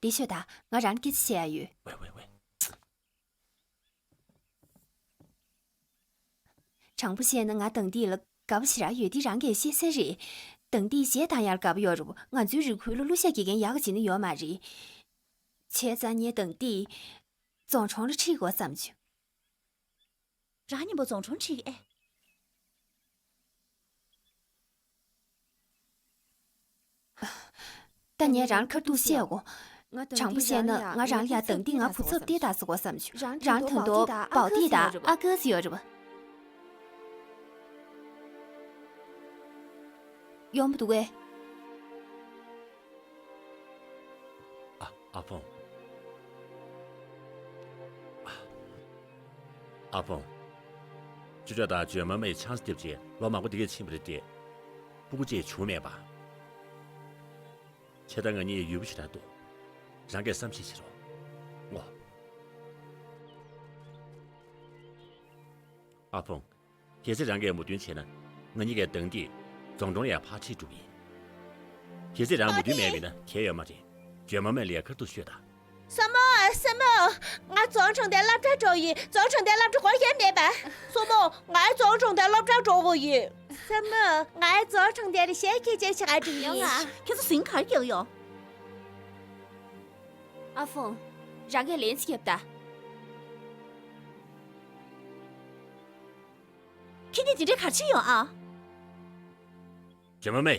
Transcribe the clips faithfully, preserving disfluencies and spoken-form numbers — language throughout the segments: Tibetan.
འདི་ཤོད་ད། ང་རང་ལ་སྐད་ཆ་བཤད་ཡ་ཡོད། ཝེ་ཝེ་ཝེ། དྲང་པོ་བཤད་ན་ང་དང་ཏི་ལ་དགའ་པོ་ཞེ་དྲག་ཡོད་འདི་རང་གིས་ཤེས་གསལ་རེད། དང་ཏི་གཞས་བཏང་ཡར་དགའ་པོ་ཡོད་རེད་པ། ང་ཚོའི་རི་ཁུལ་ལ་གླུ་གཞས་དགེ་རྒན་ཡག་ག་བྱེད་ནི་ཡོད་མ་རེད། བྱས་ཙང་ངས་དང་ཏི་རྫོང་གྲོང་ལ་ཁྲིད་དགོས་བསམ་བྱུང་། རང་མཉམ་པོ་རྫོང་གྲོང་ཁྲིད་ཨེ། ད་ངས་རང་ལ་ཁ་ཐུག་བཤད་གོ། དྲང་པོ་བཤད་ན་ང་རང་ལ་ཡ་དང་ཏི་ང་བུ་ཚབ་ཏི་ད་ཟེར་གོ་བསམ་བྱུང་། རང་ལ་ད་དོ་བའོ་ཏི་ད་ཨ་ཀ་ཟེར་ཡོད་རེད་པ། ཡོང་པ་འདུག་གས། ཨ་ཨ་ཕོང་། ཨ་ཕོང་། ཅོ་ཅོ་དང་ཇོ་མ་མའི་ཆང་ས་རྒྱབ་བྱས་ལོ་མང་པོ་འདི་གས་ཕྱིན་པ་རེད་དེ། སྤུ་གུ་ཅིག་བྱུང་མེད་པ། ཆེ་ད་ང་གཉིས་ཡུལ་པོ་ཞེ་དྲག་འདུག་རང་གིས་བསམ་ཤེས་བྱེད་རོགས། ཨ་ཕོང་། གལ་སྲིད་རང་གིས་མོས་མཐུན་བྱས་ན། ང་གཉིས་ཀས་དང་ཏི་རྫོང་གྲོང་ལ་ཡ་ཕར་ཁྲིད་འགྲོ་གི་ཡིན། གལ་སྲིད་རང་མོས་མཐུན་མེད་པ་ཡིན་ན་གལ་ཡོད་མ་རེད། ཇོ་མ་མ་ལ་ཡ་ཁ་ཐུག་ཤོད་དང་། སྲས་མོ། སྲས་མོ། ང་རྫོང་གྲོང་རྡལ་སློབ་གྲྭར་འགྲོ་ཡིན། རྫོང་གྲོང་རྡལ་སློབ་གྲྭ་སྒོ་ཁྱེར་མེད་པ། སྲས་མོ། ང་རྫོང་གྲོང་རྡལ་སློབ་གྲྭར་འགྲོ་དགོས་ཡིན། སྲས་མོ། ང་རྫོང་གྲོང་རྡལ་ལ་གཞས་ཁྱེར་བྱས་ཆགས་འགྲོ་ཡིན། ཡོང་ང་། ཁྱེད་ཚོ་ཟིང་གར་རྒྱག་ཡོང་། ཨ་ཕོང་། རང་གིས་ལན་ཅིག་བརྒྱབ་ད། ཁྱེད་གཉིས་དེ་འདྲའི་གར་ཕྱིན་ཡོང་ཨ། ཇོ་མ་མ།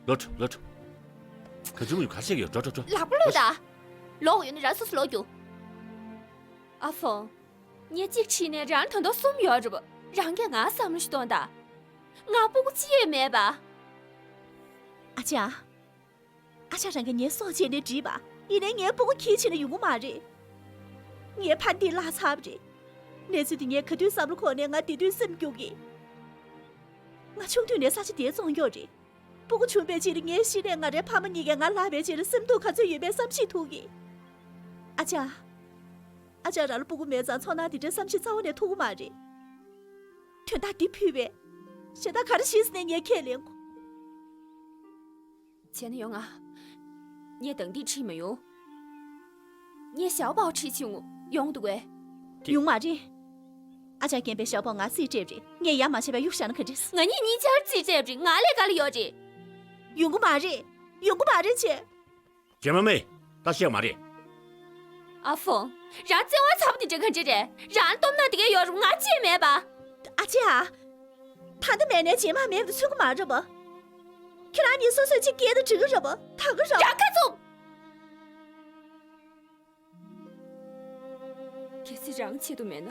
ལོག་འགྲོ་ལོག་འགྲོ། གང་བྱུང་ཡོད་གར་ཕྱིན་ཡོད། འགྲོ་འགྲོ་འགྲོ། ལག་པ་གློད་ད། ལོག་ཡོང་ན་རང་སོ་སོ་ལོག་རྒྱུགས། ཨ་ཕོང་། ངས་གཅིག་ཁྲིད་ནས་རང་ད་དུང་གསུམ་ཡོད་རེད་པ། རང་གིས་ང་བསམ་བློ་ཞིག་གཏོང་དང་། ང་སྤུ་གུ་གཅིག་ཡོད་མེད་པ། ཨ་ཅག་ཨ་ཅག་རང་གིས་ངའི་སྲོག་བཅད་ནས་བྲིས་པ། ཡིན་ནའི་ངའི་སྤུ་གུ་ཁྱེར་ཕྱིན་ན་ཡོང་གི་མ་རེད། ངའི་ཕ་འདི་བརླག་ཚར་བ་རེད། གནས་ཚུལ་འདི་ངས་ག་དུས་བསམ་བློ་འཁོར་ནའི་ང་དེ་དུས་སེམས་སྐྱོ་གི། ང་ཆུང་དུས་ནས་ས་ཆ་དེར་བཙོང་ཡོད་རེད། སྤུ་གུ་བྱུང་བའི་རྗེས་ལ་ངའི་ཤི་ནས་ང་རའི་ཕ་མ་གཉིས་ཀས་ང་བརླག་པའི་རྗེས་ལ་སེམས་སྡུག་ག་ཚོད་ཡོད་པའི་བསམ་ཤེས་ཐུབ་གི། ཨ་ཅག་ཨ་ཅག་རང་ལ་སྤུ་གུ་མེད་ཙང་ཚོར་སྣང་དེ་འདྲའི་བསམ་ཤེས་རྩ་བ་ནས་ཐུབ་ཀྱི་མ་རེད། དོན་དག་འདི་ཕུད་པས། གཞན་དག་ག་རེ་བྱེད་ཟེར་ནས་ངས་ཁས་ལེན་གོ། བྱས་ན་ཡོང་ང་། ངས་དང་ཏི་ཁྲིད་མ་ཡོང་། ངས་ཞའོ་པའོ་ཁྲིད་ཕྱིན་ཡོང་འདུག་གས། ཡོང་མ་རེད། ཨ་ཅག་རྒན་པས་ཞའོ་པའོ་ང་རྩིས་སྤྲད་པ་རེད། ངས་ཡ་མ་བྱས་པར་གཡུག་བཞག་ན་ག་འདྲས། ང་གཉིས་གཉིས་ཆར་རྩིས་སྤྲད་པ་རེད། ང་ལས་དགའ་ལ་ཡོད་རེད། ཡོང་གི་མ་རེད། ཡོང་གི་མ་རེད་ཅེས། ཇོ་མ་མ། ད་བཤད་མ་རེད། ཨ་ཕོང་། རང་བཙན་དབང་ཚ་པོ་དེ་འདྲ་ག་འདྲ་རེད། རང་སྟོབས་ན་དེ་གས་ཡོད་རུང་ང་ཅིས་མེད་པ། ཨ་ཅེ་ཨ། ད་ལྟ་མེད་ནའི་རྗེས་མ་མེད་པ་མཚོན་གི་མ་རེད་པ། ཁྱེད་རང་གཉིས་སོ་སོའི་གཅིག་སྐྱེལ་དུ་འགྲོ་གི་རེད་པ། ད་གི་རེད། རང་ཁ་ཚུགས། གལ་སྲིད་རང་ཆེད་དུ་མེད་ན།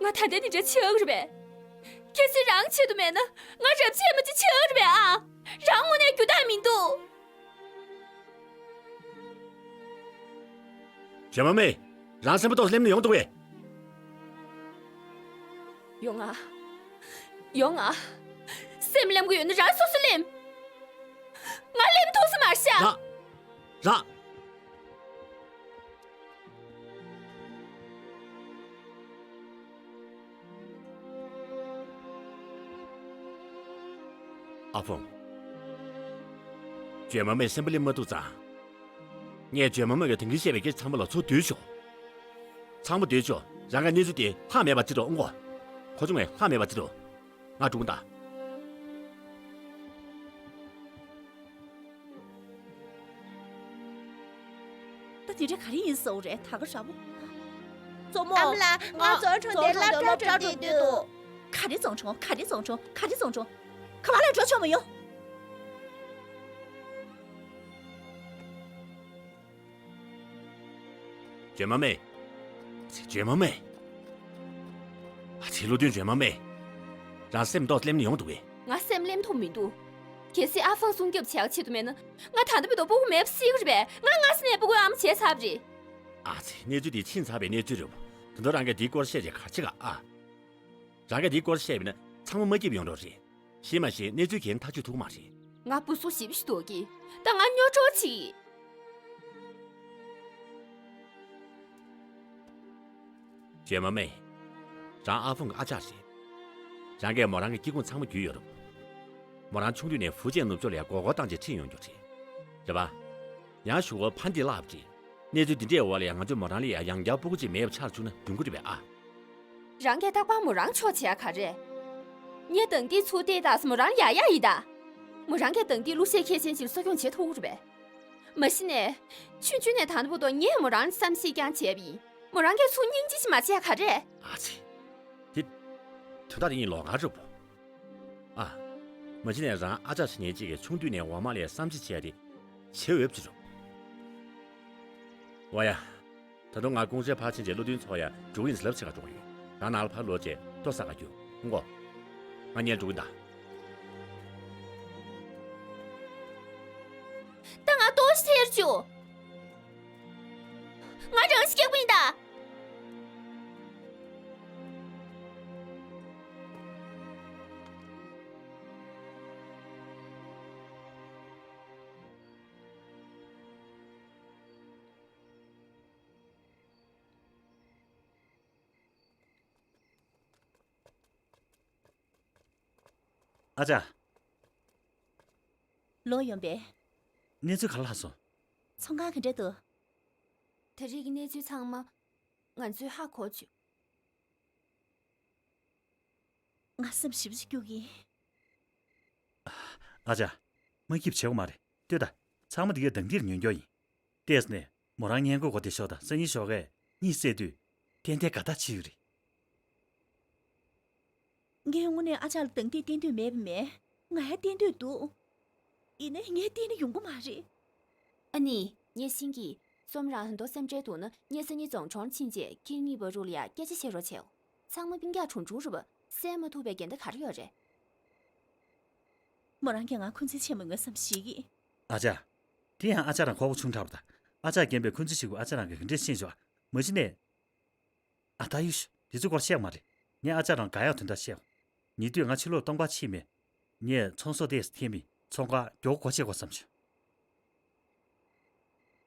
ང་ད་ལྟ་འདི་འདྲ་ཆགས་ཀྱི་རེད་པས། གལ་སྲིད་རང་ཆེད་དུ་མེད་ན། ང་རབས་ཆད་མ་ཅིག་ཆགས་ཀྱི་རེད་པས་ཨ། རང་དངོས་གནས་རྒྱུ་དག་མི་འདུག་ཇོ་མ་མེ། རང་སེམས་པ་ཏོག་སླེབས་ནས་ཡོང་འདུག་གས། ཡོང་ང་། ཡོང་ང་། སེམས་སླེབས་དགོས་ཡོད་ན་རང་སོ་སོ་སླེབས། ང་སླེབས་ཐུབ་ས་མ་རེད་ཤག་ར། ར། ཨ་ཕོང་། ཇོ་མ་མེ་སེམས་པ་སླེབས་མ་ཐུབ་ཙང་། ངས་ཇོ་མ་མོ་གིས་དེང་གི་བཤད་པའི་སྐད་ཆ་ཚང་མ་ལ་ཚུར་བསྡུས་ཆོག་ཚང་མ་བསྡུས་ཆོག་རང་གི་གནས་ཚུལ་དེ་ལྷག་མེད་པ་ཅི་འདྲ་འོང་གོ། ཁོ་ཚོ་ངས་ལྷག་མེད་པ་ཅི་འདྲ། ང་སྒྲུང་དང་། ད་དེ་འདྲ་ག་རེ་ཡིན་ཟེར་བ་རེད། ད་ག་ར་བོ། གཙོ་མོ། ཨ་མ་ལགས། ང་རྫོང་གྲོང་རྡལ་སློབ་གྲྭར་འགྲོ་འདོད་འདུག་ག་རེ་རྫོང་གྲོང་། ག་རེ་རྫོང་གྲོང་། ག་རེ་རྫོང་གྲོང་། ག་པར་ལ་འགྲོ་ཆོག་མ་ཡོང་། ཇོ་མ་མེ། ཇོ་མ་མེ། ཨ་ཙི། བློ་མཐུན་ཇོ་མ་མེ། རང་སེམས་ཏོག་སླེབས་ནས་ཡོང་འདུག་གས། ང་སེམས་སླེབས་ཐུབ་མི་འདུག་གལ་སྲིད་ཨ་ཕང་སྲུང་སྐྱོབ་བྱེད་ཡག་ཆེད་དུ་མེད་ན། ང་ད་ལྟ་བར་དུ་སྤུ་གུ་མེད་པ་ཤི་གི་རེད་པས། ང་སྔ་ས་ནས་སྤུ་གུའི་ཨ་མ་བྱས་ཚར་བ་རེད། ཨ་ཙི། གནས་ཚུལ་འདི་ཕྱིན་ཚར་བའི་གནས་ཚུལ་རེད། ད་དུང་རང་གིས་འདིའི་སྐོར་བཤད་བྱས་ག་རེ་བྱེད་ག་ཨ། རང་གིས་འདིའི་སྐོར་བཤད་པ་ཡིན་ན་ཚང་མ་མ་སྐྱིད་པ་ཡོང་འགྲོ་རེད། ཤེས་མ་ཤེས། གནས་ཚུལ་གྱེན་ཐག་གཅོད་ཐུབ་ཀྱི་མ་རེད། ང་བུ་སྲུང་ཞེ་པོ་ཞིག་འདོད་ཀྱི། ད་ང་རྙོག་གྲོགས་བྱེད་ཀྱི། ཇོ་མ་མེ། རང་ཨ་ཕང་གི་ཨ་ཅག་རེད། རང་གིས་མོ་རང་གི་སྐྱེ་ཁུངས་ཚང་མ་བརྒྱུད་ཡོད་རེད། མོ་རང་ཆུང་དུས་ནས་ཧྥུ་ཅན་ནུབ་ཕྱོགས་ལ་མགོ་སྐོར་བཏང་བྱས་ཁྲིད་ཡོང་རྒྱུ་རེད། རེད་པ། ཡང་ཞུ་བ་ཕ་འདི་ལབ་ཀྱི། གནས་ཚུལ་འདི་འདྲའི་འོག་ལ་ཡང་ང་ཚོས་མོ་རང་ལ་ཡང་ཡང་བསྐྱར་སྤུ་གུ་གཅིག་མེད་པ་ཆགས་བཅུག་ན་ཡོང་གི་རེད་པས་ཨ། རང་གིས་རྟག་པར་མོ་རང་ཕྱོགས་བྱེད་ཡ་ག་རེ། ངས་དང་ཏི་ཚུར་བལྟས་དང་མོ་རང་ལ་ཡག་ཡག་ཡིན་ད། མོ་རང་གིས་དང་ཏི་གླུ་གཞས་མཁས་ཅན་ཅིག་གསོ་སྐྱོང་བྱེད་ཐུབ་ཀྱི་རེད་པས། མ་གཞི་ནས། ཆུང་ཆུང་ནས་ད་ལྟ་བར་དུ་ངས་མོ་རང་བསམ་ཤེས་རྐྱང་བྱས་པ་ཡིན། མོ་རང་གིས་ཚུར་སྙིང་རྗེ་ཞིག་མ་བྱས་ཡ་ག་རེ། ཨ་ཙི། དེ། དོན་དག་དེ་གཉིས་ལོགས་ཀ་རེད་པོ། ཨ། མ་གཞི་ནས་རང་ཨ་ཅག་བྱེད་མཁན་གཅིག་གིས་ཆུང་དུས་ནས་འོག་མ་ལ་བསམ་ཤེས་བྱས་ཏེ། བྱེད་འོས་པ་ཅིག་འགྲོ། ཝ་ཡ། ད་དུང་ང་ཀུང་ཧྲེ་ཕར་ཕྱིན་བྱས་བློ་མཐུན་ཚོ་ཡ་འགྲོ་གི་ཡིན་ཟེར་ལབ་བྱེད་ག་འགྲོ་གི་ཡོད། རང་ནང་ལ་ཕར་ལོག་བྱས་ལྟོ་ཟ་ག་རྒྱུགས་ཧུང་གོ། ང་ཉལ་འགྲོ་གི་ད། ད་ང་ལྟོ་ཟ་ཟེར་བྱུང་། ང་རང་ཞིག་སྐྱག་པ་ཡིན་ད། ཨ་ཅག་ལོག་ཡོང་པས། གནས་ཚུལ་ག་རེ་ལྷག་སོང་། ཚོང་ཁང་ག་འདྲ་འདུག་ད་རེས་ཀྱི་གནས་ཚུལ་ཚང་མ་ང་ཚོས་ཧ་གོ་བྱུང་། ང་སེམས་ཞེ་པོ་ཅིག་སྐྱོ་གི། ཨ་ཅག་མ་སྐྱིད་པ་བྱེད་དགོས་མ་རེད། ལྟོས་དང་། ཚང་མ་འདི་གའི་དང་ཏིར་ཉོན་རྒྱུ་ཡིན། ལྟས་ནས་མོ་རང་ཉལ་གོ་གོ་དེ་ཤོག་དང་སང་ཉིན་ཞོགས་ཀས་གཉིད་སད་དུས་ཏན་ཏན་དགའ་ཐག་ཆོད་ཡོད་རེད། ངས་དངོས་གནས་ཨ་ཅག་ལ་དང་ཏིར་བསྟན་འདོད་མེད་པ་མེད། ང་ཡང་བསྟན་འདོད་འདུག་ཡིན་ནའི་ངས་བསྟན་ན་ཡོང་གི་མ་རེད། ཨ་ནི། ངས་ཤེས་ཀྱི། སོམ་རང་ཧན་ཏོ་སེམས་ཁྲལ་འདུག་ན་ངས་སང་ཉིན་རྫོང་གྲོང་ཕྱིན་རྗེས་ཁྱེད་གཉིས་བར་རུ་ལ་ཡ་སྐད་ཆ་བཤད་རོགས་བྱེད། ཚང་མ་སྤུན་ཀྱག་ཆུང་ཆུང་རེད་པ། བསད་མ་ཐུབ་པའི་འགལ་ཟླ་ག་རེ་ཡོད་རེད། མོ་རང་གིས་ང་འཁོན་འཛིན་བྱེད་མི་དགོས་བསམ་ཞིག་གིས། ཨ་ཅག་དེ་ཡང་ཨ་ཅག་རང་ཁོག་པ་ཆུང་དྲགས་པ་དང་ཨ་ཅག་རྒན་པའི་འཁོན་འཛིན་བྱེད་དགོས་ཨ་ཅག་རང་གིས་ག་འདྲས་ཤེས་ཤོག་མ་གཞི་ནས། ཨ་ད་ཡུས། དེ་ཚོའི་སྐོར་བཤད་མ་རེད། ངས་ཨ་ཅག་རང་དགའ་ཡག་དོན་དག་བཤད། ཉེ་དུས་ང་ཕྱི་ལོགས་སྟོང་པ་ཕྱིན་མེད། ངས་ཚོང་ཟོག་ཏོག་ཙམ་འཐེན་པས་ཚོང་ཁང་མགྱོགས་པོ་སྒོ་ཕྱེ་དགོས་བསམ་བྱུང་།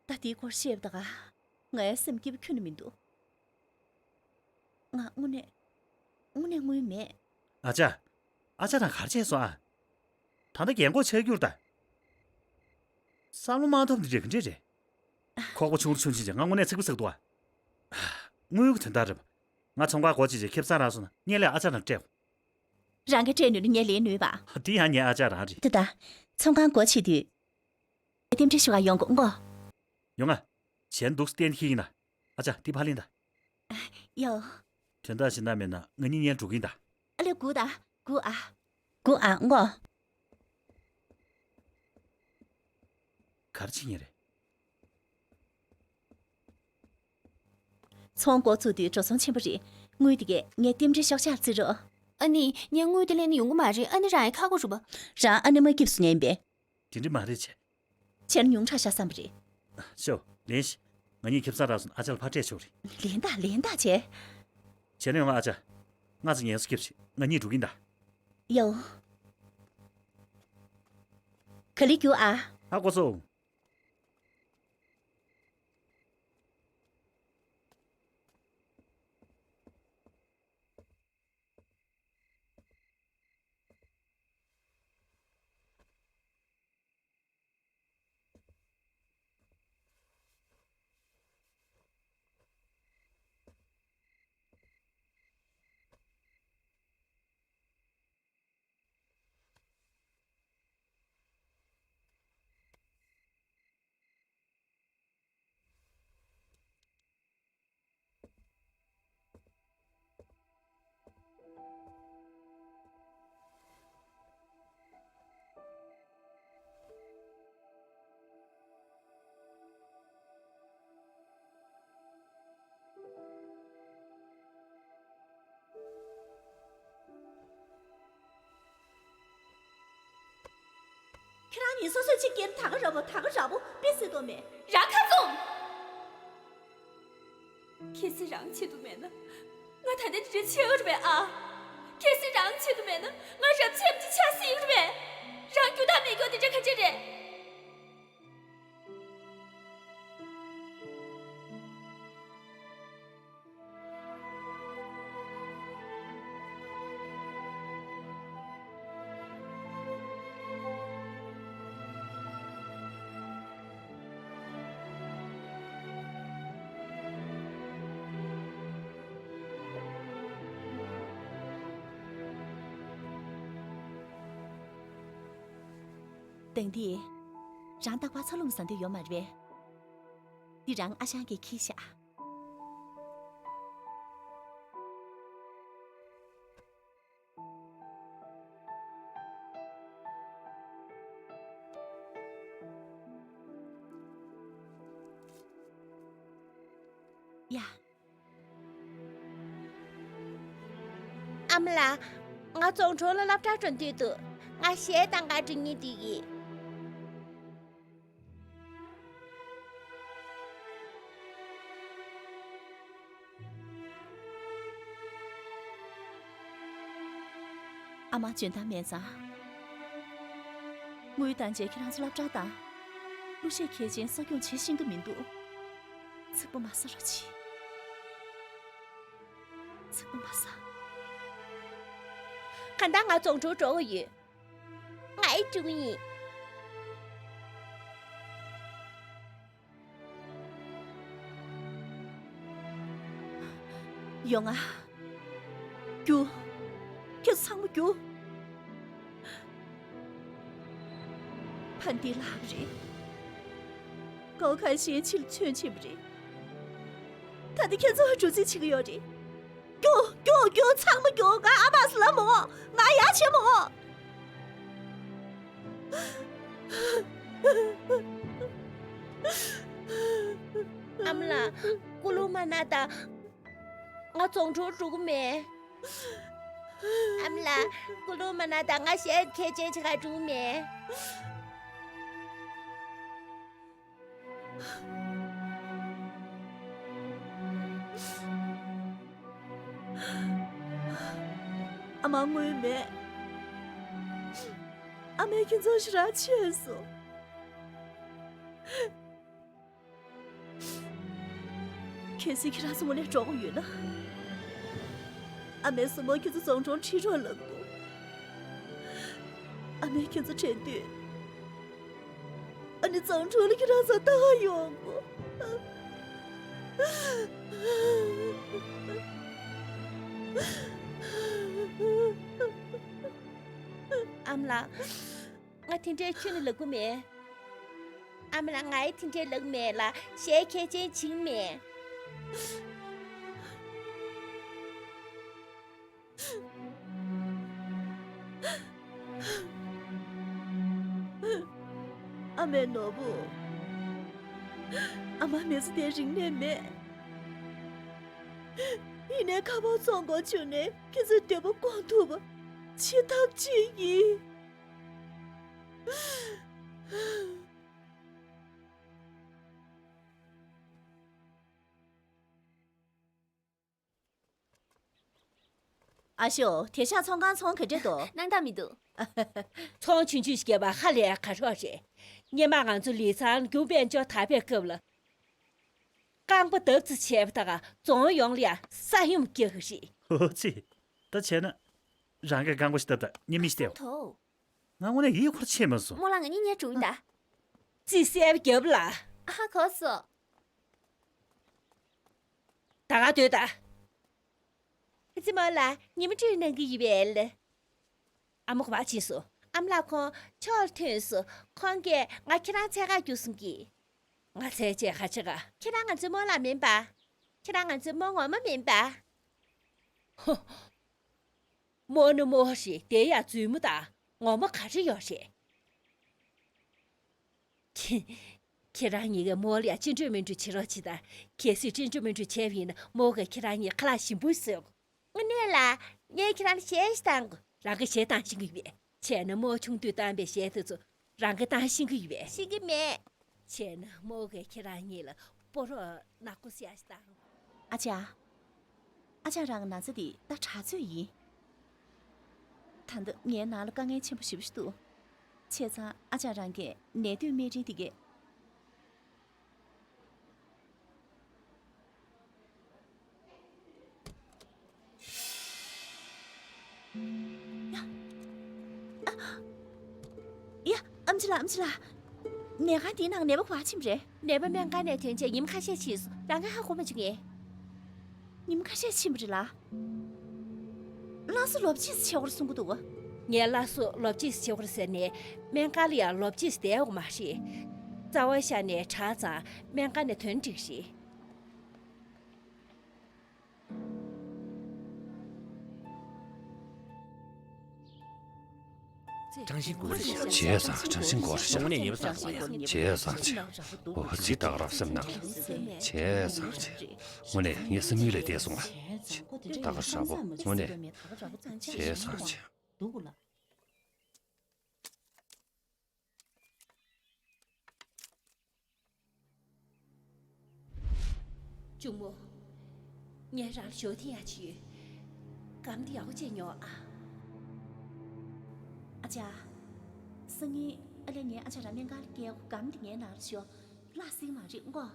ད་དེའི་སྐོར་བཤད་པ་ད་ག་ང་ཡང་སེམས་སྐྱིད་པོ་ཁྱོན་ནས་མི་འདུག་ང་དངོས་གནས། དངོས་གནས་དངུལ་མེད། ཨ་ཅག་ཨ་ཅག་རང་ག་རེ་བྱས་སོང་ཨ། ད་ལྟ་རྒན་གོག་ཆགས་རྒྱུ་རེད་ད། བསམ་བློ་མ་ཐོབ་འདི་རེད་ག་འདྲས་རེད། ཁོག་པ་ཆུང་རུ་ཆུང་ཕྱིན་བྱས་ང་དངོས་གནས་ཚིག་པ་ཟེར་གི་འདུག་ཨ། དངུལ་གྱི་དོན་དག་རེད་པ། ང་ཚོང་ཁང་སྒོ་ཕྱེ་བྱས་ཁེ་བཟང་རག་སོང་ན་ངས་ལས་ཨ་ཅག་རང་སྤྲད་དགོས། རང་གིས་སྤྲད་ནུས་ན་ངས་ལེན་ནུས་པ། དེ་ཡང་ངའི་ཨ་ཅག་རང་རེད། ད་ད། ཚོང་ཁང་སྒོ་ཕྱེ་དུས། རྟེན་འབྲེལ་ཞུ་ག་ཡོང་དགོས་མགོ། ཡོང་ང་། བྱས་ན་འདུག་སེ་བསྟན་ཁྱི་ཡིན་ན། ཨ་ཅག་འདི་ཕར་ལེན་ད། ཡོ། དོན་དག་ཞིག་ན་མེད་ན་ང་གཉིས་གཉེན་འགྲོ་གི་ཡིན་ད། ཨ་ལས་སྒུག་ད། སྒུག་ཨ། སྒུག་ཨ་མགོ། ག་རེ་བྱེད་ཉེན་རེད། ཚོང་འགོ་བཙུགས་དུས་འགྲོ་སོང་ཆེན་པོ་རེད། དངུལ་དེ་གས་ངའི་རྟེན་འབྲེལ་ཤོག་ཆག་བརྩི་རོགས། ཨ་ནི་ངས་དངུལ་དེ་ལེན་ན་ཡོང་གི་མ་རེད། ཨ་ནི་རང་ཡང་ཁག་པོ་རེད་པ། རང་ཨ་ནི་མ་སྐྱིད་སུ་ཉན་པས། དེ་འདྲ་མ་རེད་བྱས། བྱས་ན་ཉུང་དྲགས་ཤག་བསམ་པ་རེད། ཤོག་ལེན་ཤིག་ང་གཉིས་ཁེ་བཟང་རག་སོང་ཨ་ཅག་ལ་ཕར་སྤྲད་ཆོག་རེད། ལེན་ད་ལེན་ད་བྱས། བྱས་ན་ཡོང་ང་ཨ་ཅག་སྔ་ཙམ་ངལ་གསོ་རྒྱབ་ཤིག་ང་གཉིས་འགྲོ་གིན་ད། ཡོ། ག་ལེར་རྒྱུགས་ཨ། ཧ་གོ་སོང་། ཁྱེད་རང་གཉིས་སོ་སོས་ཅིག་སྐྱེལ་ད་ག་ར་བོ་ད་ག་ར་བོ་དཔེ་སྲིད་དོ་མེད། རང་ཁ་བཙུམ། གལ་སྲིད་རང་ཆེད་དུ་མེད་ན། ང་ད་ལྟ་འདི་འདྲ་ཆེ་བ་རེད་པས་ཨ། གལ་སྲིད་རང་ཆེད་དུ་མེད་ན་ང་རབ་ཆེ་བ་ཅིག་ཆགས་སྲིད་ཡོད་རེད་པས། རང་རྒྱུ་དག་མེད་རྒྱུ་འདི་འདྲ་ག་འདྲ་རེད། དེང་འདི་རང་རྟག་པར་ཚ་ལུམ་ཟ་འདོད་ཡོད་མ་རེད་པས། འདི་རང་ཨ་ཞང་གིས་འཁྱེར་བཞག་ཡ། ཨ་མ་ལགས། ང་རྫོང་གྲོང་ལ་སློབ་གྲྭར་འགྲོ་འདོད་འདུག་ང་གཞས་གཏོང་གར་འགྲོ་མཁན་དེ་ཡིན། ཨ་མ་འཇོན་ཐང་མེད་ཙང་། དངུལ་བཏང་རྗེས་ཁྱེད་རང་ཚོ་སློབ་གྲྭ་དང་། གླུ་གཞས་མཁས་ཅན་གསོ་སྐྱོང་བྱེད་ཤེས་ཀྱི་མི་འདུག་ཚིག་པ་མ་ཟ་རོགས་གྱིས། ཚིག་པ་མ་ཟ། གང་ལྟར་ང་རྫོང་གྲོང་འགྲོ་གི་ཡོད། ང་ཨེ་འགྲོ་གི་ཡིན། ཡོང་ང་། རྒྱུགས། ཁྱེད་ཚོ་ཚང་མ་རྒྱུགས། ཕ་འདི་ལགས་རེད། སྐོར་ཁ་ཤས་ཕྱིར་ཚོན་ཆེན་པོ་རེད། ད་འདི་ཁྱེད་ཚོ་འགྲོ་རྩིས་བྱེད་ཀྱི་ཡོད་རེད། རྒྱུགས། རྒྱུགས། རྒྱུགས། ཚང་མ་རྒྱུགས། ང་ཨ་མ་ཟེར་ལབ་མི་དགོས། ང་ཡ་བྱེད་མི་དགོས། ཨ་མ་ལགས། ཀུ་ལུ་མ་ན་དང་། ང་རྫོང་གྲོང་འགྲོ་གི་མེད། ཨ་མ་ལགས། ཀུ་ལུ་མ་ན་དང་ང་གཞས་མཁས་ཅན་བྱེད་གར་འགྲོ་གི་མེད། ཨ་མ་དངུལ་མེད། ཨ་མས་ཁྱེད་ཚོ་ཞེ་དྲག་ཆེ་སོང་། གལ་སྲིད་ཁྱེད་རང་ཚོ་དངོས་གནས་འགྲོ་དགོས་ཡོད་ན། ཨ་མས་སྲུ་མོ་ཁྱེད་ཚོ་རྫོང་གྲོང་ཁྲིད་རོགས་ལབ་དགོས། ཨ་མས་ཁྱེད་ཚོ་དྲན་དུས། ཨ་ནི་རྫོང་གྲོང་ལ་ཁྱེད་རང་ཚོ་ལྟ་ག་ཡོང་དགོས། ཨ་མ་ལགས། ང་དེ་འདྲའི་ཁྱོན་ནས་ལབ་ཀྱི་མེད། ཨ་མ་ལགས། ང་ཡི་དེ་འདྲའི་ལབ་ཀྱི་མེད་ལ། གཞས་མཁས་ཅན་བྱེད་ཀྱི་མེད། ཨ་མའི་ནོར་བུ། ཨ་མ་མེད་ས་དེ་རིང་ནས་མེད། ཡིན་ནའི་ཁ་པར་ཚོང་སྐོར་བྱུང་ནས་ཁྱེད་ཚོའི་འདོད་པ་སྐོང་ཐུབ་པ་བྱེད་ཐབས་ཅིག་ཡིན། ཨ་ཤོ། དེ་ཤག་ཚོང་ཁང་ཚོང་ག་འདྲ་འདུག་སྣང་དག་མི་འདུག་ཚོང་ཆུང་ཆུང་ཞིག་བརྒྱབ་པ་ཧ་ལས་ཁ་ཤོག་རེད། སྔོན་མ་ང་ཚོ་ལི་ཚང་རྒྱུ་དཔལ་འབྱོར་དར་བའི་སྐབས་ལ། རྐང་པ་བརྡབ་ཙམ་བྱས་པ་དང་རྫོང་ཡོངས་ལ་ཡ་ས་ཡོམ་རྒྱག་གི་རེད། ཨོ་ཙི། ད་བྱས་ན། རང་གིས་རྐང་པ་ཞིག་བརྡབས་དང་གཉིད་མི་ཤི་སྟེ། ཐོ། ང་དངོས་གནས་ཡིད་ཁོར་ཆེས་མ་སོང་། རྨོ་ལགས། ང་གཉིད་ཉལ་འགྲོ་ཡིན་ད། རྩིས་གསལ་པོ་རྒྱབ་ལ། ཨ་ཧ། གོ་སོང་། ད་ག་སྡོད་ད། རྩེ་མོ་ལགས། ཉི་མ་སྤྲོད་གནང་གི་ཡིན་པས། ཨ་མ་ག་པར་ཕྱིན་སོང་། ཨ་མ་ལགས་ཁོང་ཕྱོགས་ལ་ཐོན་སོང་། ཁོང་གིས་ང་ཁྱེད་རང་འཚོལ་གར་རྒྱུགས་གསུང་གི། ང་འཚོལ་བྱས་ག་བྱེད་ག་ཁྱེད་རང་ང་ཚོའི་རྨོ་ལགས་མིན་པ། ཁྱེད་རང་ང་ཚོའི་རྨོ་ངོ་མ་མིན་པ། ཧོ། རྨོ་ནི་རྨོ་རེད། དེ་ཡང་རྫུན་མ་དང་ངོ་མ་ག་རེ་ཡོད་རེད། ཁྱེད་རང་གཉིས་ཀས་རྨོ་ལ་ཡ་ཅི་འདྲ་མི་འདྲ་བྱེད་རོགས་བྱེད་དང་། གལ་སྲིད་ཅི་འདྲ་མི་འདྲ་བྱས་པ་ཡིན་ན་རྨོ་གིས་ཁྱེད་རང་གཉིས་ཁ་ལག་ཞིམ་པོ་བཟོས། དངོས་གནས་ལ། ངས་ཁྱེད་རང་ལ་གཞས་ཤིག་བཏང་དགོས། རང་གིས་གཞས་བཏང་ཤེས་ཀྱི་ཡོད་པས། བྱས་ན་རྨོ་ཆུང་དུས་བཏང་པའི་གཞས་དེ་ཚོ་རང་གིས་བཏང་ཤེས་ཀྱི་ཡོད་པས། ཤེས་ཀྱི་མེད། བྱས་ན་རྨོ་གིས་ཁྱེད་རང་གཉིས་ལ་སྤོ་རོགས་ནག་པོ་ཞིག་བཏང་། ཨ་ཅག་ཨ་ཅག་རང་གི་ན་ཚ་འདི་ད་དྲག་ཚོད་ཡིན། ད་ལྟ་ངའི་ནང་ལ་དཀའ་ངལ་ཆེན་པོ་ཞེ་པོ་ཞིག་འདུག་བྱས་ཙང་ཨ་ཅག་རང་གིས་ནད་གཏོད་སྨན་རིན་འདི་གས། ཡ། ཨ། ཡ། ཨམ་ཆི་ལགས། ཨམ་ཆི་ལགས། ནད་ཁང་འདིའི་ནང་ནད་པ་ག་པར་ཕྱིན་པ་རེད། ནད་པ་སྨན་ཁང་ནས་ཐོན་རྗེས་ཉིན་ཁ་ཤས་ཕྱིན་སོང་། རང་གིས་ཧ་གོ་མ་བྱུང་ངས། ཉིན་ཁ་ཤས་ཕྱིན་པ་རེད་ལགས། ལགས་སོ། ལོ་ཕྱིས་སུ་ཆེ་བར་གསུང་གི་འདུག་ངའི་བླ་སྲོག་ལོ་བཅས་ཆེ་བར་ཟེར་ནས་སྨན་ཁང་ལ་ཡང་ལོ་བཅས་བསྡད་ཡོད་མ་རེད། རྩ་བ་ཤ་ནས་དྲག་ཙང་སྨན་ཁང་ནས་ཐོན་འགྲིག་རེད། ཀྲང་ཞིང་གོ་རེད་ཤག་བྱས་ཙང་ཀྲང་ཞིང་གོ་རེད་ཤག་དངོས་གནས་ཉེས་པ་བསགས་ཐུབ་པ་ཡ། བྱས་ཙང་བྱས། འོ་ཙི་ད་ག་རང་སེམས་ནང་ལ། བྱས་ཙང་བྱས། དངོས་གནས་ངའི་སེམས་ཡུལ་ལས་འདས་སོང་ང་། ད་ག་རང་པོ་དངོས་གནས། བྱས་ཙང་བྱས། གཅུང་མོ། ངས་རང་ལ་ཞོ་འཐེན་ཡག་ཅིག་ཡོད། སྒམ་དེ་ཡག་པོ་བྱས་ཉོ་ཨ། ཨ་ཅག་སང་ཉིན་ཨ་ལས་ངས་ཨ་ཅག་རང་སྨན་ཁང་ལ་སྐྱེལ། སྒམ་དེ་ངའི་ནང་ལ་ཤོག་བརླག་སྲིད་མ་རེད་མགོ།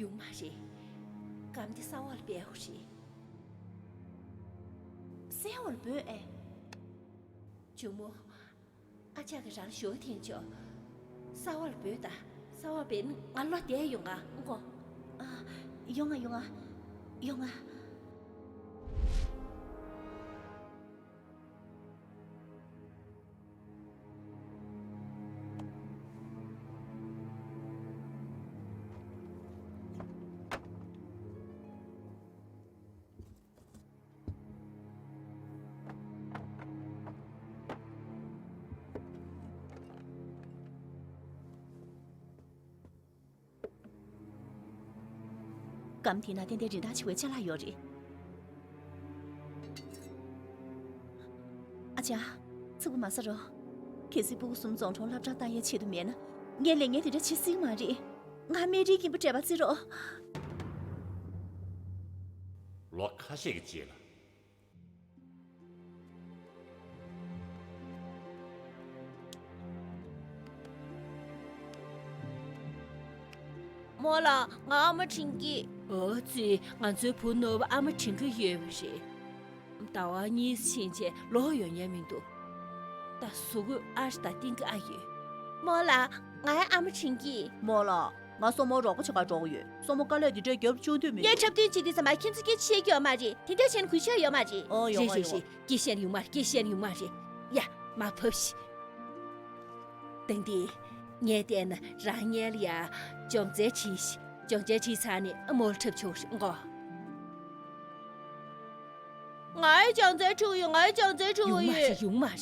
ཡོང་མ་རེད། སྒམ་དེ་གསར་པ་ལ་སྤེལ་དགོས་རེད། གསར་པ་ལ་སྤོས་ཨེ། གཅུང་མོ། ཨ་ཅག་གིས་རང་ཞོ་འཐེན་ཆོག་གསར་པ་ལ་སྤོས་དང་། གསར་པ་སྤེལ་ན་ང་ལོག་བསྡད་ཡོང་ང་མགོ། ཨ། ཡོང་ང་ཡོང་ང་། ཡོང་ང་། སྒམ་དེ་ན་ཏན་ཏན་རིན་ཐང་ཆེ་བའི་ཅ་ལག་ཡོད་རེད། ཨ་ཅག་ཚིག་པ་མ་ཟ་རོགས། གལ་སྲིད་སྤུ་གུ་གསུམ་རྫོང་གྲོང་སློབ་གྲྭ་བཏང་ཡའི་ཆེད་དུ་མེད་ན། ངས་ལས་ངན་དེ་འདྲ་བྱེད་སྲིད་མ་རེད། ང་སྨན་རིན་སྐྱིན་པ་སྤྲད་པ་བརྩི་རོགས། ལོ་ཁ་ཤས་ཀྱི་རྗེས་ལ། རྨོ་ལགས། ང་ཨ་མ་དྲན་གྱི། ཨོ་ཙི། ང་ཚོའི་བུ་ནོར་བུ་ཨ་མ་དྲན་གྱི་ཡོད་པ་རེད། ཟླ་བ་གཉིས་ཕྱིན་རྗེས་ལོག་ཡོང་མཁན་མི་འདུག་ད་གཟུགས་པོ་ཨ་རི་དང་གཏིང་གི་ཨ་ཡོད། རྨོ་ལགས། ང་ཨ་མ་དྲན་གྱི། རྨོ་ལགས། ང་སྲུ་མོ་རོགས་པ་བྱེད་གར་འགྲོ་གི་ཡོད། སྲུ་མོ་དཀའ་ལས་འདི་འདྲའི་རྒྱབ་སྐྱོར་འདོད་མི་ངས་འདུག་འཁྲབ་སྟོན་བྱེད་དུས་ཙམ་པ་ཁྱེད་ཚོ་སྐད་ཆ་བཤད་རྒྱུ་ཡོད་མ་རེད། དེ་འདྲ་བྱས་ན་གུས་ཞབས་ཡོད་མ་རེད། ཨོ་ཡོང་རེད་ང་རེད་ཡོང་རེད། སྐད་བཤད་ཡོང་མ་རེད། སྐད་བཤད་ཡོང་མ་རེད། ཡ། མར་བབས་ཤིག་ཏན་ཏན། ངས་བལྟས་ན་རང་སྔོན་ལ་ཡ་སྦྱོང་ཚན་ཁྲིད་ཤིག་སྦྱོང་ཚན་ཁྲིད་ཚར་ནས་རྨོ་ལ་འཁྲབ་ཆོག་རེད་མགོ། ངའི་སྦྱོང་ཚན་འཁྲུག་ཡོད། ངའི་སྦྱོང་ཚན་འཁྲུག་ཡོང་མ་ཡོད། རེད་ཡོང་མ་རེད།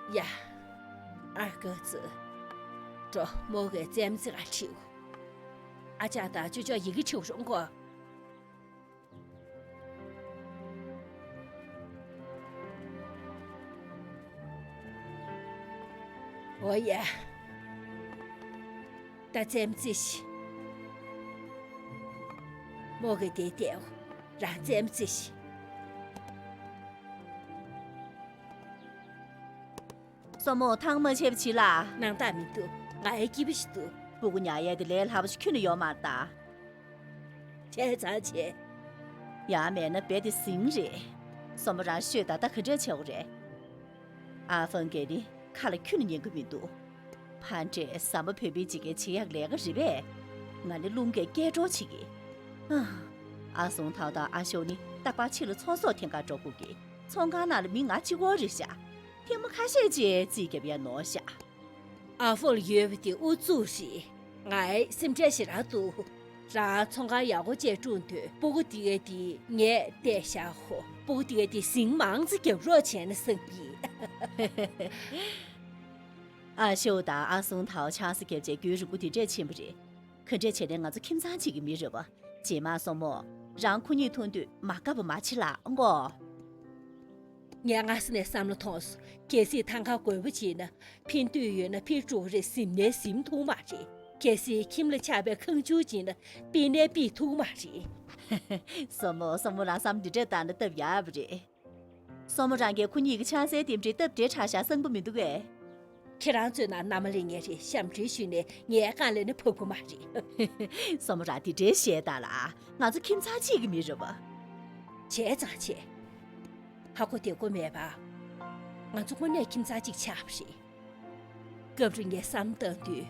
ཡ། ཨར་ཀ་ཙི། འགྲོ། རྨོ་གིས་རྩེད་མོ་རྩེ་ག་ཁྲིད། ཨ་ཅག་དང་ཅོ་ཅོ་ཡི་གེ་ཁྲིད་རོགས་མགོ། འོ་ཡ། ད་རྩེད་མོ་རྩེ་ཤིག་རྨོ་གིས་དེ་བལྟས། རང་རྩེད་མོ་རྩེ་ཤིག་སྲུ་མོ་ཐང་མ་ཆད་པ་བྱེད་ལ། སྣང་དག་མི་འདུག་ང་ཡི་སྐྱིད་པོ་ཞིག་འདུག་སྤུ་གུ་ཉར་ཡས་དེ་ལས་སླ་པོ་ཞིག་ཁྱོན་ནས་ཡོད་མ་རེད་ད། བྱས་ཙང་བྱས། ཡང་མེད་ན་རྦད་དེ་ཟིང་རེད། སྲུ་མོ་རང་ཤོད་ད། ད་ག་འདྲས་བྱེད་དགོས་རེད། ཨ་ཧྥང་གིས་ནི་ཁ་ལ་ཁྱོན་ནས་ཉན་གི་མི་འདུག་ཕ་འདྲས་ཟམ་པ་བོད་པའི་ཇི་སྐད་བྱེད་ཡག་ལས་ཀ་རེད་པས། ང་ནི་རླུང་གིས་སྐད་སྒྲོག་བྱེད་ཀྱི། ཨ། ཨ་སུང་ཐའོ་དང་ཨ་ཞའོ་ནི་རྟག་པར་ཕྱི་ལ་ཚོང་ཟོག་འཐེན་གར་འགྲོ་དགོས་ཀྱི། ཚོང་ཁང་ནང་ལ་མི་ང་གཅིག་པོ་རེད་ཤག་ཐེངས་མ་ཁ་ཤས་ཅིག་རྩིས་རྒྱབ་ཡ་ནོར་ཤག་ཨ་ཧྥོ་ལ་ཡོད་པ་དེ་ཨུ་ཚུགས་རེད། ངའི་སེམས་ཁྲལ་ཞེ་དྲག་འདུག་རང་ཚོང་ཁང་ཡག་པོ་བྱས་བསྐྲུན་དུས་སྤུ་གུ་དེ་ག་དེ་ངས་བལྟས་བཞག་ཧོ། སྤུ་གུ་དེ་ག་དེ་ཟིང་མང་ཙམ་རྒྱབ་རོགས་བྱས་ན་བསམ་གི། ཨ་ཞའོ་དང་ཨ་སུང་ཐའོ་ཆང་ས་བརྒྱབ་བྱས་རྒྱུན་རིང་པོ་དེ་འདྲས་ཕྱིན་པ་རེད། ག་འདྲས་བྱས་ནས་ང་ཚོ་ཁྱིམ་ཚང་གཅིག་གི་མི་རེད་བ། རྗེས་མ་སྲུ་མོ། རང་ཁོ་གཉིས་མཐོང་དུས་མ་དགའ་བ་མ་བྱེད་ལ་མགོ། ངས་སྔ་ས་ནས་བསམ་བློ་ཐོངས་སོང་། གལ་སྲིད་ཐང་ཁ་རྒོད་པོ་བྱས་ན་ཕན་ཐོགས་ཡོད་ན་ཕན་འགྲོ་གི་རེད་ཟེར་ནས་ཟིན་ཐུབ་མ་རེད། གལ་སྲིད་ཁྱིམ་ལ་ཆགས་པའི་ཁང་ཆུང་བྱས་ན་དཔེ་ནས་ཕན་ཐོགས་མ་རེད། སྲུ་མོ་སྲུ་མོ་རང་བསམ་འདི་འདྲས་བཏང་ན་སྟབས་ཡག་པ་རེད། སྲུ་མོ་རང་གིས་ཁོ་གཉིས་ཀྱི་ཆང་སའི་རྟེན་འབྲེལ་སྟབས་བདེ་དྲགས་ཤག་བསམ་གྱི་མི་འདུག་གས། ཁྱེད་རང་ཚོས་ན་མནའ་མ་ལེན་མཁན་རེད། ཞབས་འདྲེན་ཞུས་ནས་ངའི་རྐང་ལག་ནས་ཕབ་གི་མ་རེད། སྲུ་མོ་རང་དེ་འདྲའི་བཤད་སྟངས་ལ། ང་ཚོ་ཁྱིམ་ཚང་གཅིག་གི་མི་རེད་བ། བྱས་ཙང་བྱས། ཧ་གོ་དེ་གོ་མེད་པ། ང་ཚོ་དངོས་གནས་ཁྱིམ་ཚང་གཅིག་ཆགས་པ་རེད། སྐབས་རེ་ངས་བསམ་བཏང་དུས།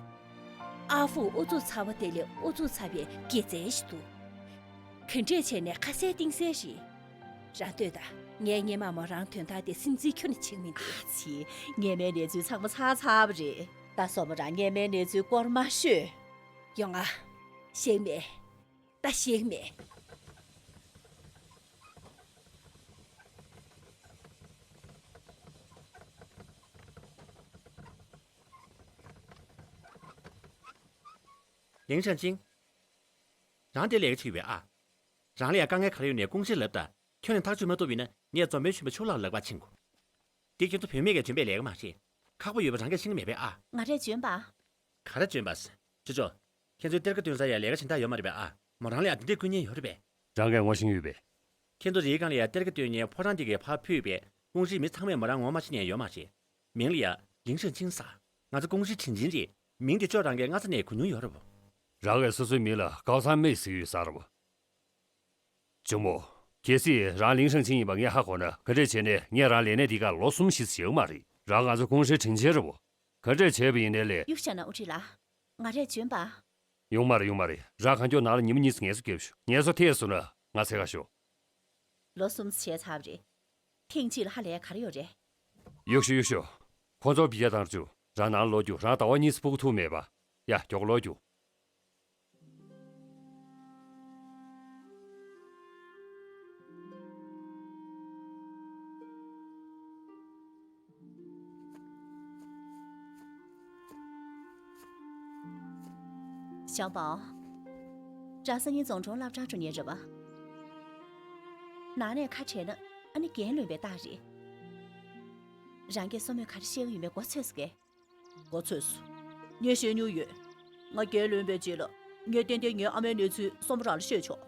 ཨ་ཧྥུང་ཨུ་ཚུགས་ཚ་བ་དེ་ལས་ཨུ་ཚུགས་ཚ་བའི་དགེ་མཚན་ཞིག་འདུག་ག་འདྲས་བྱས་ནས་ཁ་གསལ་གཏིང་གསལ་རེད། རང་ལྟོས་དང་། ངས་སྔས་མ་མོ་རང་དོན་དག་དེ་སེམས་རྩིས་ཁྱོན་ནས་བྱེད་མི་འདུག་ཨ་ཙི། སྔས་མའི་གནས་ཚུལ་ཚང་མ་ཚར་ཚར་བ་རེད། ད་སོ་མོ་རང་སྔས་མའི་གནས་ཚུལ་སྐོར་མ་ཤོད། ཡོང་ང་། ཤེས་མེད། ད་ཤེས་མེད། ལིང་ཧྲན་ཅིང་། རང་དེ་ལས་ཀ་བྱེད་ཀྱི་ཡོད་པས་ཨ། རང་ལ་ཡང་དཀའ་ངལ་ག་རེ་ཡོད་ནས་ཀུང་ཧྲེ་ལབ་དང་། ཁྱོན་ནས་ཐག་གཅོད་མ་ཐུབ་པ་ཡིན་ན་ངས་འཛོམས་དཔོན་ཆེན་པོ་ཕྱུག་ལགས་ལག་པར་འཆིང་དགོས། འདི་ཁྱེད་ཚོ་བུད་མེད་ཀྱིས་འཇོན་པའི་ལས་ཀ་མ་རེད། ཁག་པོ་ཡོད་པ་རང་གིས་ཤེས་ཀྱི་མེད་པས་ཨ། ང་རས་འཇོན་པ། ག་རེ་འཇོན་པ། ཅོ་ཅོ། ཁྱེད་ཚོའི་གཏེར་ཁ་སྟོན་ས་ཡ་ལས་ཀ་བྱེད་སྟངས་ཡོད་མ་རེད་པས་ཨ། མོ་རང་ལ་ཡ་དེ་འདྲའི་དཀོན་གཉེར་ཡོད་རེད་པས། རང་གིས་ངོ་ཤེས་ཡོད་པས། ཁྱེད་ཚོ་རིའི་སྒང་ལ་ཡ་གཏེར་ཁ་སྟོན་མཁན་ཕོ་བྲང་འདི་གའི་ཕར་ཕུད་པའི་ཀུང་ཧྲེ་མི་ཚང་མས་མོ་རང་ངོ་མ་ཤེས་མཁན་ཡོད་མ་རེད། མིང་ལ་ཡ་ལིང་ཧྲན་ཅིང་ཟེར། ང་ཚོ་ཀུང་ཧྲེ་དྲིན་ཆེན་རེད། མིང་དེ་ཅོ་རང་གིས་སྔ་ས་ནས་གོ་མྱོང་ཡོད་རེད་པ། རང་གིས་སོ་སོའི་མིང་ལ་ཀའོ་སན་མེ་ཟེར་ཡོད་ས་རེད་པ། ཇོ་མོ། གལ་སྲིད་རང་ལིང་ཧྲན་ཅིང་ཡིན་པ་ངས་ཧ་གོ་ན་ག་འདྲས་བྱས་ནས་ངས་རང་ལས་གནས་འདི་གར་ལོ་གསུམ་བཞི་ཙམ་བཞག་གི་མ་རེད། རང་ང་ཚོ་ཀུང་ཧྲེ་དྲིན་ཆེན་རེད་པ། ག་འདྲས་བྱས་པ་ཡིན་ནའི་ལས། གཡུག་བཞག་ན་ཨུ་ཁྲི་ལགས། ང་རས་འཇོན་པ། ཡོང་མ་རེད་ཡོང་མ་རེད། རང་གང་མགྱོགས་ནང་ལ་ཉི་མ་གཉིས་ཙམ་ངལ་གསོ་རྒྱོབ་ཤོག་ངལ་གསོ་ཐེབས་སོང་ན་ང་འཚོལ་ག་ཤོག་ལོ་གསུམ་བྱས་ཚར་བ་རེད། ཐེངས་གཅིག་ལ་ཧ་ལས་ག་རེ་ཡོད་རེད། གཡུག་ཤོག་གཡུག་ཤོག་ཁོ་ཚོར་ཕི་ཡ་བཏང་རྒྱུ། རང་ནང་ལོག་རྒྱུ། རང་ཟླ་བ་གཉིས་ཕྲུ་གུ་ཐུག་མེད་པ། ཡ་མགྱོགས་ལོག་རྒྱུ། ཞའོ་པའོ། རང་སང་ཉིན་རྫོང་གྲོང་སློབ་གྲྭར་འགྲོ་མཁན་རེད་པ། ནང་ནས་ཁ་བྲལ་ན་ཨ་ནི་རྒན་ལོན་པའི་རྟགས་རེད། རང་གིས་སོ་མོས་ག་རེ་བཤད་ཀྱི་ཡོད་མེད་མགོ་ཚོས་སོང་ངས། མགོ་ཚོས་སོང་། ངས་བཤད་མྱོང་ཡོད། ང་རྒན་ལོན་པའི་རྗེས་ལ་ངས་ཏན་ཏན་ངའི་ཨ་མའི་གནས་ཚུལ་སོ་མོ་རང་ལ་བཤད་ཆོག་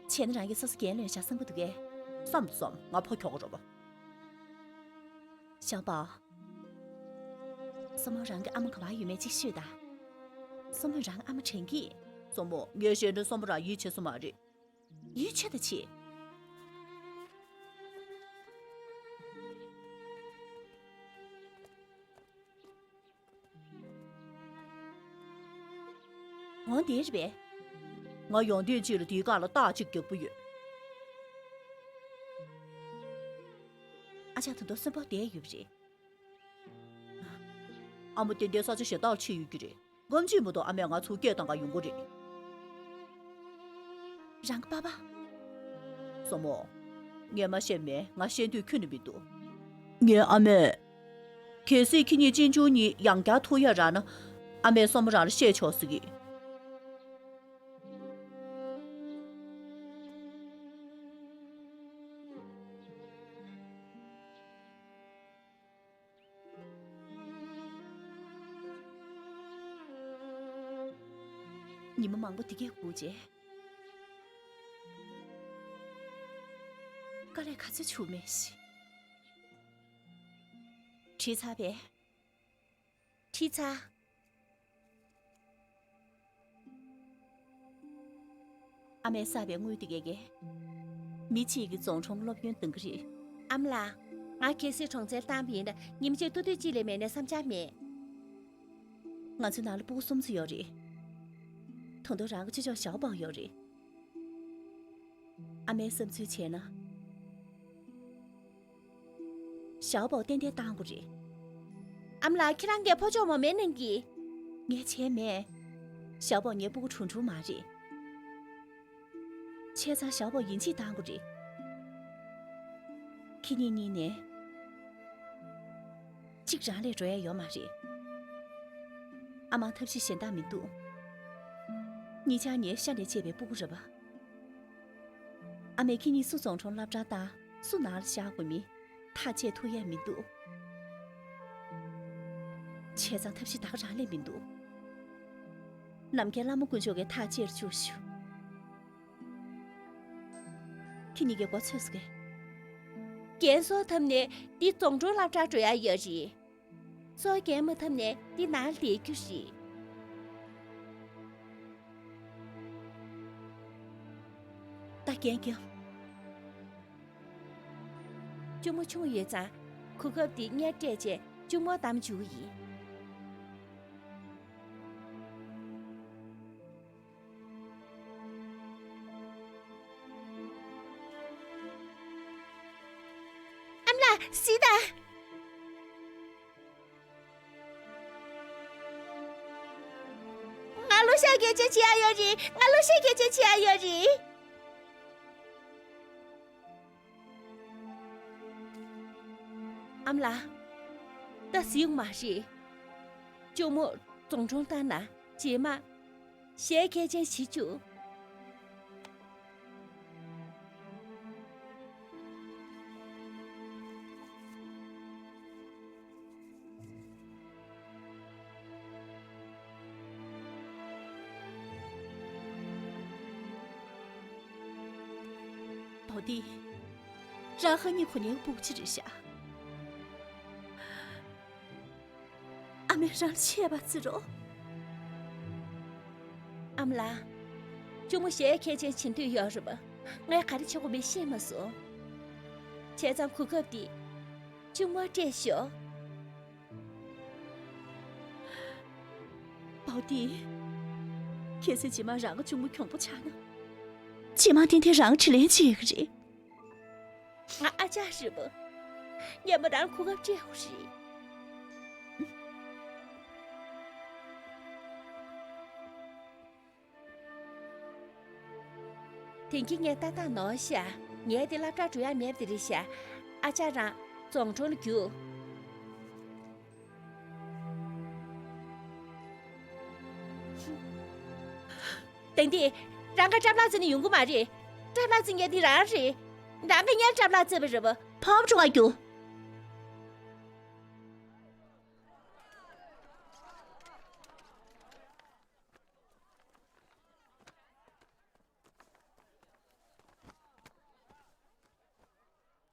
བྱས་ན་རང་གིས་སོ་སོ་རྒན་ལོན་བཞག་བསམ་གྱི་འདུག་གས། བསམ་བསམ་ང་ཕོ་ཁྱོ་ག་རེད་པ། ཞའོ་པའོ། སོ་མོ་རང་གི་ཨ་མ་ག་པར་ཡོད་མེད་ཅིག་ཤོད་དང་། སོ་མོས་རང་ཨ་མ་དྲན་གྱི། སོ་མོ་ངས་བཤད་ན་སོ་མོ་རང་ཡིད་ཆེས་སུ་མ་རེད། ཡིད་ཆེས་ད་ཆེ། འོ་དེ་རེད་པས། ང་ཡོང་དུས་གཅིག་ལ་དེའི་སྒང་ལ་རྟགས་གཅིག་རྒྱག་པ་ཡོད། ཨ་ཅག་ད་དུང་གསོན་པོ་བསྡད་ཡོད་པ་རེད། ཨ་མ་ཏན་ཏན་ས་ཆ་གཞན་དག་ལ་ཕྱིན་ཡོད་ཀྱི་རེད། སྐབས་གཅིག་མ་གཏོགས་ཨ་མས་ང་ཚུར་སྐད་བཏང་ག་ཡོང་གི་རེད། རང་གི་པ་ཕ། སོ་མོ། ངས་མ་བཤད་མེད། ང་བཤད་འདོད་ཁྱོན་ནས་མི་འདུག་ངའི་ཨ་མས། གལ་སྲིད་ཁྱེད་གཉིས་གཅེན་གཅུང་གཉིས་ཡང་བསྐྱར་ཐུག་ཡ་རག་ན། ཨ་མས་སོ་མོ་རང་ལ་བཤད་ཆོག་ཟེར་གི། ཉི་མ་མང་པོ་འདི་གས་སྒུག་རྗེས། དཀའ་ལས་ག་ཚོད་བྱུང་མེད་ཤི། བྲིས་ཚར་པས། བྲིས་ཚར། ཨ་མས་བསགས་པའི་དངུལ་དེ་གས་ཀྱིས། མི་གཅིག་གི་རྫོང་གྲོང་སློབ་ཡོན་འདང་གི་རེད། ཨ་མ་ལགས། ང་གལ་སྲིད་གྲོང་ཚོར་བཏང་བ་ཡིན་ན་ཉིན་གཅིག་ཏུ་ཏུ་གཅིག་ལས་མེད་ནས་བསམ་འཆར་མེད། ང་ཚོའི་ནང་ལ་སྤུ་གུ་གསུམ་ཚོ་ཡོད་རེད། ད་དུང་རང་གི་ཅོ་ཅོ་ཞའོ་པའོ་ཡོད་རེད། ཨ་མའི་བསམ་ཚུལ་བྱས་ན། ཞའོ་པའོ་ཏན་ཏན་བཏང་དགོས་རེད། ཨ་མ་ལགས། ཁྱེད་རང་གིས་ཕོ་ཅོག་མོ་མེད་གནང་གི། ངས་བྱས་མེད། ཞའོ་པའོ་ངའི་སྤུ་གུ་དྲུང་དྲུང་མ་རེད། བྱས་ཙང་ཞའོ་པའོ་ཡིན་གཅིག་བཏང་དགོས་རེད། ཁྱེད་གཉིས་གཉིས་ནས་གཅིག་རང་ལས་འགྲོ་ཡ་ཡོད་མ་རེད། ཨ་མ་ཐབས་ཤེས་གཞན་དག་མི་འདུག་གཉིས་ཆ་ངའི་ཤ་ནས་སྐྱེས་པའི་སྤུ་གུ་རེད་པ། ཨ་མས་ཁྱེད་གཉིས་སུ་རྫོང་གྲོང་སློབ་གྲྭར་བཏང་། སུ་ནང་ལ་བཞག་དགོས་མིན་ཐག་བཅད་ཐུབ་ཡས་མི་འདུག་བྱས་ཙང་ཐབས་ཤེས་ད་ག་རང་ལས་མི་འདུག་ནམ་མཁའི་བླ་མ་དཀོན་མཆོག་གིས་ཐག་བཅད་བཅུག་ཞུ། ཁྱེད་གཉིས་ཀས་མགོ་ཚོས་སོང་ངས། རྒན་གསོ་ཐུབ་ནས་འདི་རྫོང་གྲོང་སློབ་གྲྭར་འགྲོ་ཡ་ཡོད་རེད། གསོ་རྒན་མ་ཐུབ་ནས་འདི་ནང་བསྡད་རྒྱུ་རེད། ད་རྒན་རྒྱབ། གཅུང་མོ་ཆུང་ཡོད་ཙང་གོ་སྐབས་འདི་སྔར་སྤྲད་བྱས་གཅུང་མོར་བདམས་བཅུག་གི་ཡིན། ཨ། སི་ཏཱ། ང་སློབ་ཞག་གལ་ཆེན་བྱེད་ཡ་ཡོད་རེད། ང་སློབ་ཞག་གལ་ཆེན་བྱེད་ཡ་ཡོད་རེད། ཨ་མ་ལགས། ད་གཟིགས་ཡོང་མ་རེད། གཅུང་མོ་རྫོང་གྲོང་བཏང་ན་རྗེས་མ་གཞས་གལ་ཆེན་བྱེད་བཅུག་པའོ་ཏི། རང་ཧ་ཉི་གོ་ཉན་སྤུ་གུ་ཅིག་རེད་ཤག་ཨ་མས་རང་ཆད་པ་བརྩི་རོགས། ཨ་མ་ལགས། གཅུང་མོ་གཞས་གལ་ཆེན་བྱེད་འདོད་ཡོད་རེད་པ། ངས་ག་རེ་བྱེད་དགོས་མིན་ཤེས་མ་སོང་། བྱས་ཙང་གོ་སྐབས་འདི་གཅུང་མོར་སྤྲད་ཤོག་པའོ་ཏི། གལ་སྲིད་རྗེས་མ་རང་གི་གཅུང་མོ་གྱོང་པོ་ཆགས་ན། རྗེས་མ་ཏན་ཏན་རང་དྲིན་ལན་འཇལ་གི་རེད། ང་ཨ་ཅག་རེད་པ། ངས་མོ་རང་གོ་སྐབས་སྤྲད་དགོས་རེད། དེང་གི་ངས་ཏག་ཏག་ནོར་ཤག་ངས་དེ་སློབ་གྲྭར་འགྲོ་ཡ་མེད་པ་དེ་རེད་ཤག་ཨ་ཅག་རང་རྫོང་གྲོང་ལ་རྒྱུགས། དེང་དུས་རང་ག་སྐྲ་ལག་བཙིར་ནས་ཡོང་གི་མ་རེད། སྐྲ་ལག་བཙིར་མཁན་དེ་རང་རེད། རང་གིས་ངའི་སྐྲ་ལག་བཙིར་བ་རེད་པ། ཕོབ་འགྲོ་ག་རྒྱུགས།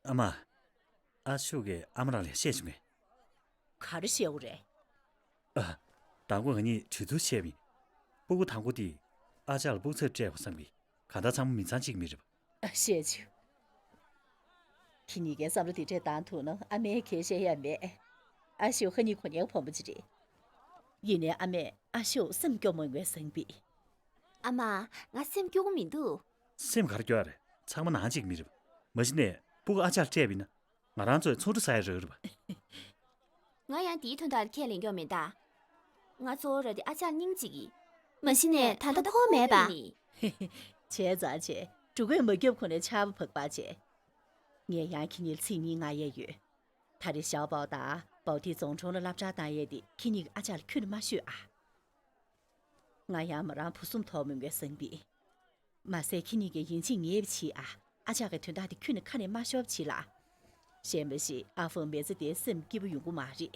ཨ་མ། ཨ་ཤོ་གིས་ཨ་མ་རང་ལ་བཤད་བྱུང་ངས། ག་རེ་བཤད་འོ་རེད། ཨ། དང་པོ་ང་གཉིས་གྲོས་བསྡུར་བྱས་པ་ཡིན། སྤུ་གུ་དང་པོ་དེ་ཨ་ཅག་ལ་སྤུ་གུ་ཚབ་སྤྲད་དགོས་བསམ་གི། གང་ལྟར་ཚང་མ་མི་ཚང་གཅིག་མི་རེད་པ། ཨ། བཤད་བྱུང་། ཁྱེད་གཉིས་ཀས་བསམ་བློ་དེ་འདྲས་བཏང་ཐུབ་ན་ཨ་མས་ཁས་བཤད་ཡ་མེད། ཨ་ཤོ་ཧ་ཉི་གོ་ཉན་བུ་མོ་ཅིག་རེད། ཡིན་ནའི་ཨ་མས་ཨ་ཤོ་སེམས་སྐྱོ་མོ་ངོས་བཟང་པས། ཨ་མ། ང་སེམས་སྐྱོ་གི་མི་འདུག་སེམས་ག་རེ་སྐྱོ་ཡ་རེད། ཚང་མ་ནང་གཅིག་མི་རེད་པ། མ་གཞི་ནས་སྤུ་གུ་ཨ་ཅག་ལ་སྤྲད་པ་ཡིན་ན། ང་རང་ཚོའི་ཚོགས་འདུ་ཟ་ཡ་རག་རེད་པ། ང་ཡང་དེའི་དོན་དག་ལ་ཁས་ལེན་རྒྱུ་མེད་ད། ང་གཙོ་བོ་ར་དེ་ཨ་ཅག་སྙིང་རྗེ་གི། མ་གཞི་ནས་ད་ལྟ་ཁོ་མེད་པ། བྱས་ཙང་བྱས། འགྲོ་མགོན་མ་རྒྱབ་གོང་ནས་ཆར་པ་བབས་པ་བྱས། ངས་ཡང་ཁྱེད་གཉིས་ལ་ཚིག་གཉིས་བསྔགས་ཡས་ཡོད། ད་རེས་ཞའོ་པའོ་དང་པའོ་ཏི་རྫོང་གྲོང་ལ་སློབ་གྲྭར་བཏང་ཡས་དེ་ཁྱེད་གཉིས་ཀྱིས་ཨ་ཅག་ལ་ཁྱོན་ནས་མ་ཤོད་ཨ། ང་ཡང་མོ་རང་བུ་གསུམ་ཐོབ་མི་དགོས་བསམ་པས། མ་ཟད་ཁྱེད་གཉིས་ཀྱིས་ཡིན་གཅིག་ངེས་པ་བྱེད་ཨ། ཨ་ཅག་གི་དོན་དག་དེ་ཁྱོན་ནས་ཁ་ནས་མ་ཤོར་བ་བྱེད་ལ། གཞན་པ་ཞིག་ཨ་ཧྥུང་མི་ཚེ་འདིར་སེམས་སྐྱིད་པོ་ཡོང་གི་མ་རེད།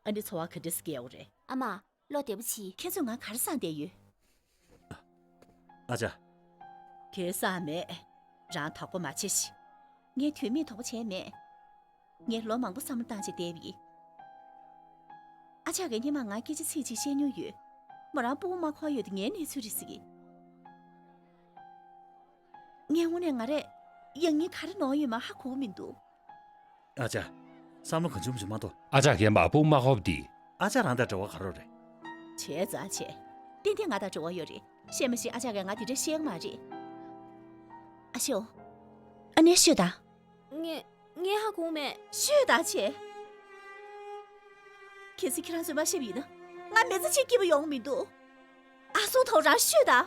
ཨ་ནི་འཚོ་བ་ག་འདྲས་སྐྱེལ་དགོས་རེད། ཨ་མ། བློ་བདེ་པོ་བྱེད། ཁྱེད་ཚོས་ང་ག་རེ་བསམ་བསྡད་ཡོད། ཨ་ཅག་གང་ཡང་བསམ་མེད། རང་དོགས་པ་མ་བྱེད་ཤིག་ངས་དོན་མེད་དོགས་པ་བྱས་མེད། ངས་ལོ་མང་པོ་བསམ་བློ་བཏང་བྱས་བསྡད་པ་ཡིན། ཨ་ཅག་གིས་སྔོན་མ་ང་སྐད་ཆ་ཚིག་གཅིག་བཤད་མྱོང་ཡོད། མོ་རང་སྤུ་གུ་མ་འཁོར་ཡོད་དེ་ངའི་གནས་ཚུལ་རེད་ཟེར་གི། ངས་དངོས་གནས་ང་རས་ཡང་སྙིང་ག་རེ་ནོར་ཡོད་མ་ཧ་གོ་གི་མི་འདུག་ཨ་ཅག་བསམ་བློ་གང་བྱུང་མ་བྱུང་མ་གཏོགས། ཨ་ཅག་རྒན་པ་སྤུ་གུ་མ་འཁོར་བ་འདི། ཨ་ཅག་རང་དང་འབྲེལ་བ་ག་རེ་རེད། བྱས་ཙང་བྱས། ཏན་ཏན་ང་དང་འབྲེལ་བ་ཡོད་རེད། ཤེས་མ་ཤེས་ཨ་ཅག་གིས་ང་དེ་འདྲ་བཤད་ཀྱི་མ་རེད། ཨ་ཤོ། ཨ་ནེ་ཤོད་དང་། ངས། ངས་ཧ་གོ་མེད། ཤོད་དང་བྱས། གལ་སྲིད་ཁྱེད་རང་ཚོས་མ་ཤེས་པ་ཡིན་ན། ང་མི་ཚེ་གཅིག་སྐྱིད་པོ་ཡོང་གི་མི་འདུག་ཨ་སོ་ཐོག་རང་ཤོད་དང་།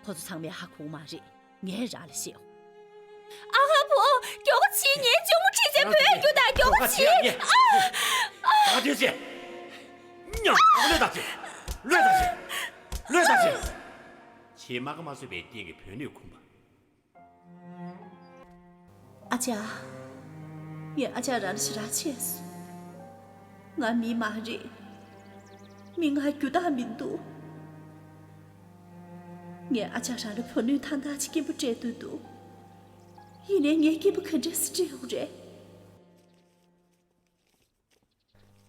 ཁོ་ཚོ་ཚང་མས་ཧ་གོ་མ་རེད། ངས་རང་ལ་བཤད། ཨ་ཧ་བུ། མགྱོགས་པོ་བྱེད། ངའི་གཅུང་མོ་ཁྲིད་བྱས་བུད་རྒྱུགས་དང་མགྱོགས་པོ་བྱེད། ཨ། ཨ། ད་དུས་ཚེ། ཉམས། ཨ། ལོས་ད་ཚེ། ལོས་ད་ཚེ། ལོས་ད་ཚེ། ཁྱེད་མ་ག་མ་བཟོད་པའི་རྟེན་གྱི་བུ་སྣོད་ཁུམ་པ། ཨ་ཅག་ངས་ཨ་ཅག་རང་ལ་ཞེ་དྲག་ཆད་སོང་། ང་མི་མ་རེད། མི་ང་རྒྱུ་དག་མི་འདུག་ངས་ཨ་ཅག་རང་ལ་བུ་སྣོད་ཐང་ཐང་ཅིག་སྐྱིད་པོ་སྤྲད་འདོད་འདུག་ཡིན་ནའི་ངས་སྐྱིད་པོ་ག་འདྲས་སེ་སྤྲད་དགོས་རེད།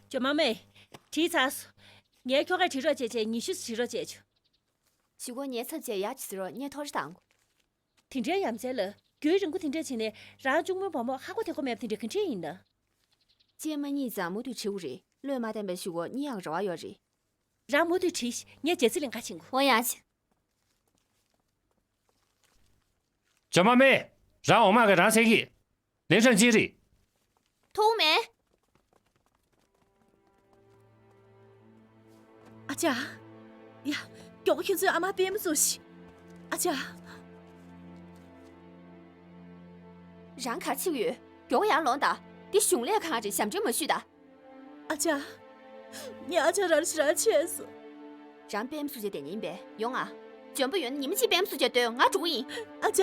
ཇོ་མ་མེ། བྲིས་ཚར་སོང་། ངས་ཁྱོ་གས་བྲིས་རོགས་བྱས་བྱས་ཉི་ཤུ་བྲིས་རོགས་བྱས་བྱུང་། ཞུ་གོ་ཉེ་ཚབ་བྱས་ཡག་ཅིག་ཟེར་རོགས། ངས་ཐོ་རེ་བཏང་གོ། དེ་འདྲའི་ཡ་མཚན་ལ། རྒྱུན་རིང་པོ་དེ་འདྲ་བྱས་ནས་རང་གཅུང་མོའི་བུ་མོ་ཧ་གོ་དེ་གོ་མེད་པ་དེ་འདྲ་ག་འདྲས་ཡིན་ན། ཅེས་མ་གཉིས་ཙམ་མུ་མཐུད་བྲིས་དགོས་རེད། བློས་མ་བཏང་པའི་ཞུ་གོ་གཉིད་ཡག་རེ་བ་ཡོད་རེད། རང་མུ་མཐུད་བྲིས་ཤིག་ངས་རྒྱལ་སྲིད་ལ་འགའ་བྱིན་གོ། འོ་ཡ་ཆི། ཇོ་མ་མེ། རང་འོ་མ་གི་རང་ཟེར་གི། ལིན་ཧྲན་ཅི་རེད། ཐུག་མེད། ཨ་ཅག་ཡ། མགྱོགས་པོ་ཁྱོད་ཚོའི་ཨ་མ་པད་མ་བཟོ་ཤིག་ཨ་ཅག་རང་ག་རེ་བྱེད་ཀྱི་ཡོད། མགྱོགས་པོ་ཡར་ལོངས་དང་། འདི་གཞུང་ལས་ཁང་རེད། ཞབས་འདྲེན་མ་ཞུས་དང་། ཨ་ཅག་ངས་ཨ་ཅག་རང་ཞེ་དྲག་ཆད་སོང་། རང་པད་མ་བཟོ་བྱེད་དེ་ཉིན་པས་ཡོང་ང་། འཇོན་པོ་ཡོད་ན་ཉི་མ་གཅིག་པད་མ་བཟོ་བྱེད་སྡོད། ང་འགྲོ་གི་ཡིན། ཨ་ཅག་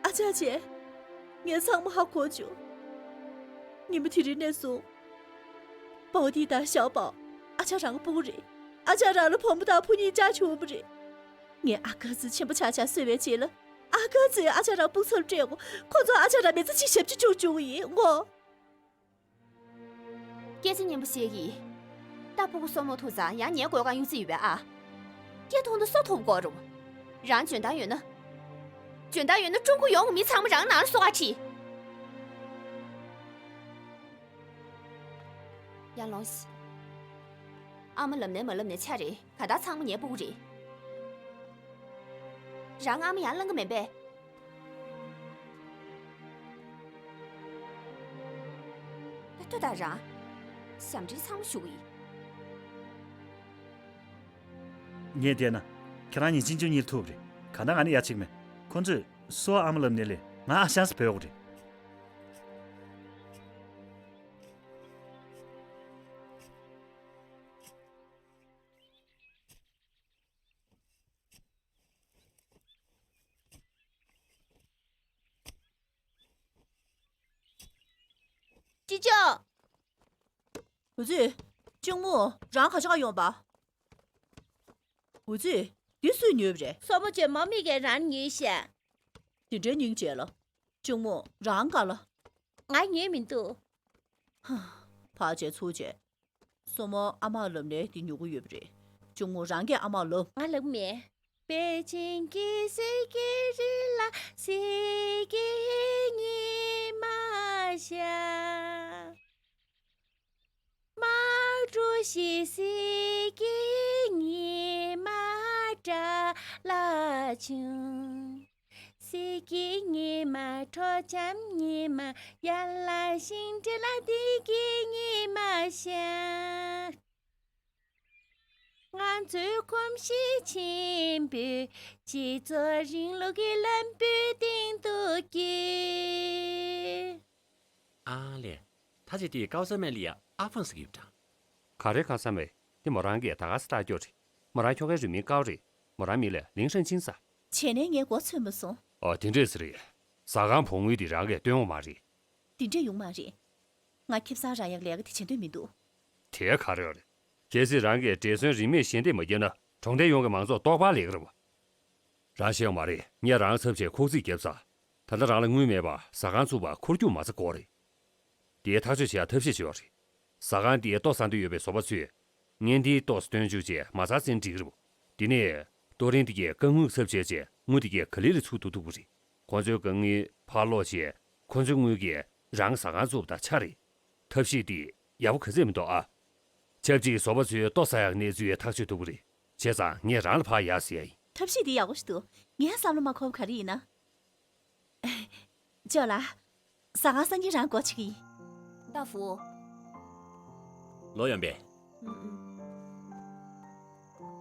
ཨ་ཅག་ཅེ། ངས་ཚང་མ་ཧ་གོ་བྱུང་། ཉིན་མོ་དེ་རིང་ནས་བཟུང་། པའོ་ཏི་དང་ཞའོ་པའོ། ཨ་ཅག་རང་གི་སྤུ་གུ་རེད། ཨ་ཅག་རང་ལ་བུ་མོ་དང་བུ་གཉིས་ཅག་བྱུང་བ་རེད། ངས་ཨ་ཁུ་ཚོ་ཆེན་པོ་ཆགས་ཆགས་གསོས་པའི་རྗེས་ལ། ཨ་ཁུ་ཚོས་ཨ་ཅག་རང་སྤུ་གུ་ཚོར་སྤྲད་གོ། ཁོ་ཚོ་ཨ་ཅག་རང་མི་ཚེ་གཅིག་ཞབས་ཕྱི་བཅུག་བཅུག་གི་ཡིན་ངོ་། སྐད་ཆ་སྙན་པོ་བཤད་ཀྱིས། ད་སྤུ་གུ་སོར་མོ་ཐུག་ཙང་ཡང་ཉལ་དགོས་གང་ཡོད་ཚིག་ཡོད་པས་ཨ། སྐྱེ་ཐོང་དུ་སོ་ཐོང་དགོས་རུང་། རང་འཇོན་ཐང་ཡོད་ན། འཇོན་ཐང་ཡོད་ན་ཀྲུང་གོ་ཡོངས་ཀྱི་མི་ཚང་མ་རང་ནང་ལ་སོ་ཁ་ཁྲིད། ཡར་ལོངས་ཤིག་ཨ་མ་ལབ་ནའི་མ་ལབ་ནའི་ཆ་རེད། ག་ད་ཚང་མ་ངའི་སྤུ་གུ་རེད། རང་ཨ་མ་ཡར་ལངས་གི་མེད་པས། ད་ལྟོས་དང་རང་། ཞབས་འདྲེན་ཚང་མ་ཞུ་གི་ཡིན། ངས་བལྟས་ན། ཁྱེད་རང་གཉིས་གཅིག་མཇུག་གཉིས་ཐུབ་རེད། གང་ལྟར་ང་ནི་ཡ་གཅིག་མེད། ཁོ་ཚོས་སོ་ཨ་མ་ལབ་ནས་ལས་ང་ཨ་ཞང་ས་བོད་གོ་རེད། ཅི་ཅོ། འུ་ཙི། གཅུང་མོ་རང་ག་ཅག་ཡོང་པ། འུ་ཙི། འདི་སུས་ཉོས་པ་རེད། སོ་མོ་ཅེ་མ་མི་གས་རང་ཉོས་ཤག་དེ་འདྲའི་སྙིང་རྗེ་ལ། གཅུང་མོ་རང་ག་ལ། ང་ཉོས་མི་འདུག་ཧ། ཕ་ཆེ་ཚུ་ཆེ། སོ་མོ་ཨ་མ་ལབ་ནས་དེ་ཉོ་གི་ཡོད་པ་རེད། གཅུང་མོ་རང་གིས་ཨ་མ་ལབ། ང་ལབ་མེད། པེ་ཅིང་གི་སི་ཀི་རི་ལ་སི་ཀི་ཉི་མ་ཤ། མ་ཀྲུ་ཤི་སི་ཀི་ཉི་མ་དྲ་ལ་ཆུང་། སི་ཀི་ཉི་མ་ཁྲོ་ཆམ་ཉི་མ་ཡར་ལ་ཤིང་འབྲས་ལ་དེ་ཀི་ཉི་མ་ཤ། ང་ཚོའི་གོམས་གཤིས་ཆེན་པོས་སྤྱི་ཚོགས་རིང་ལུགས་ཀྱི་ལམ་བུའི་སྟེང་དུ་སྐྱེས། ཨ་ལས། ད་ཅི་དེ་ཀའོ་ས་མེ་ལི་ཡ་ཨ་ཧྥང་ཟེར་གྱི་ཡོད་དྲ། ག་རེ་ཁ་ས་མེ། དེ་མོ་རང་གིས་ད་ག་ས་ལྟ་སྐྱོ་རེད། མོ་རང་ཁྱོ་གའི་རུས་མིང་ཀའོ་རེད། མོ་རང་མིང་ལ་ལིང་ཧྲན་ཆིན་ཟེར། བྱས་ནས་ངས་མགོ་ཚོས་མ་སོང་། ཨོ་དེ་འདྲས་ཟེར་རེད། ཟ་ཁང་བུ་དངུལ་དེ་རང་གིས་བཏོན་ཡོང་མ་རེད། དེ་འདྲས་ཡོང་མ་རེད། ང་ཁེ་བཟང་རག་ཡག་ལས་ཀ་དེ་བྱེད་འདོད་མི་འདུག་དེ་ག་རེ་རེད། གལ་སྲིད་རང་གིས་འབྲེལ་ཟོན་རིན་མེད་ཞལ་འདེབས་མ་བརྒྱབ་ན་གྲོང་རྡལ་ཡོངས་ཀྱི་མང་ཚོགས་ལྟོགས་པ་ལས་ཀྱི་རེད་བ། རང་ཤེས་ཡོད་མ་རེད། ངས་རང་ཚབ་བྱས་ཁོག་རྩིས་བརྒྱབ་ཚར། ད་ལྟ་རང་ལ་དངུལ་མེད་པར་ཟ་ཁང་བཙུགས་པར་འཁོར་རྒྱུག་མ་རྩ་དགོས་རེད། དེའི་ཐག་གཅོད་བྱེད་ཡག་ཐབས་ཤེས་བྱེད་ཡོད་རེད། ཟ་ཁང་དེའི་ལྟོ་ཟ་འདོད་ཡོད་པའི་བཟོ་པ་ཚོས། བརྙན་དེའི་ལྟོ་སྟོན་བཅུག་བྱས་མ་ཚར་ཙམ་འགྲིག་གི་རེད་བ། དེ་ནས། ལྟོ་རིན་དེ་གས་རྐང་དངུལ་གྱི་ཚབ་བྱས་བྱས་དངུལ་དེ་གས་ག་ལེ་ལ་ཚུར་བསྡུ་ཐུབ་ཀྱི་རེད། ཁོང་ཚོའི་རྐང་དངུལ་ཕར་སློག་བྱས། ཁོང་ཚོའི་དངུལ་གྱིས་རང་ཟ་ཁང་བཙུགས་པ་དང་ཆ་རེད། ཐབས་ཤེས་འདི་ཡག་པོ་ག་ཚོད་མི་འདུག་ཨ། ཆབས་ཅིག་བཟོ་པ་ཚོའི་ལྟོ་ཟ་ཡག་གནས་ཚུལ་ཐག་གཅོད་ཐུབ་ཀྱི་རེད། བྱས་ཙང་ངས་རང་ལ་ཕར་ཡར་ཟེར་ཡ་ཡིན། ཐབས་ཤེས་འདི་ཡག་པོ་ཞིག་འདུག་ངས་བསམ་བློ་མ་འཁོར་བ་ག་རེ་ཡིན་ན། ཅོ་ལགས། ཟ་ཁང་སང་ཉིན་རང་སྒོ་ཕྱེ་གི་ཡིན། ཏ་ཧྥུ། ལོ་ཡོན་པེ། ཨུམ་ཨུམ།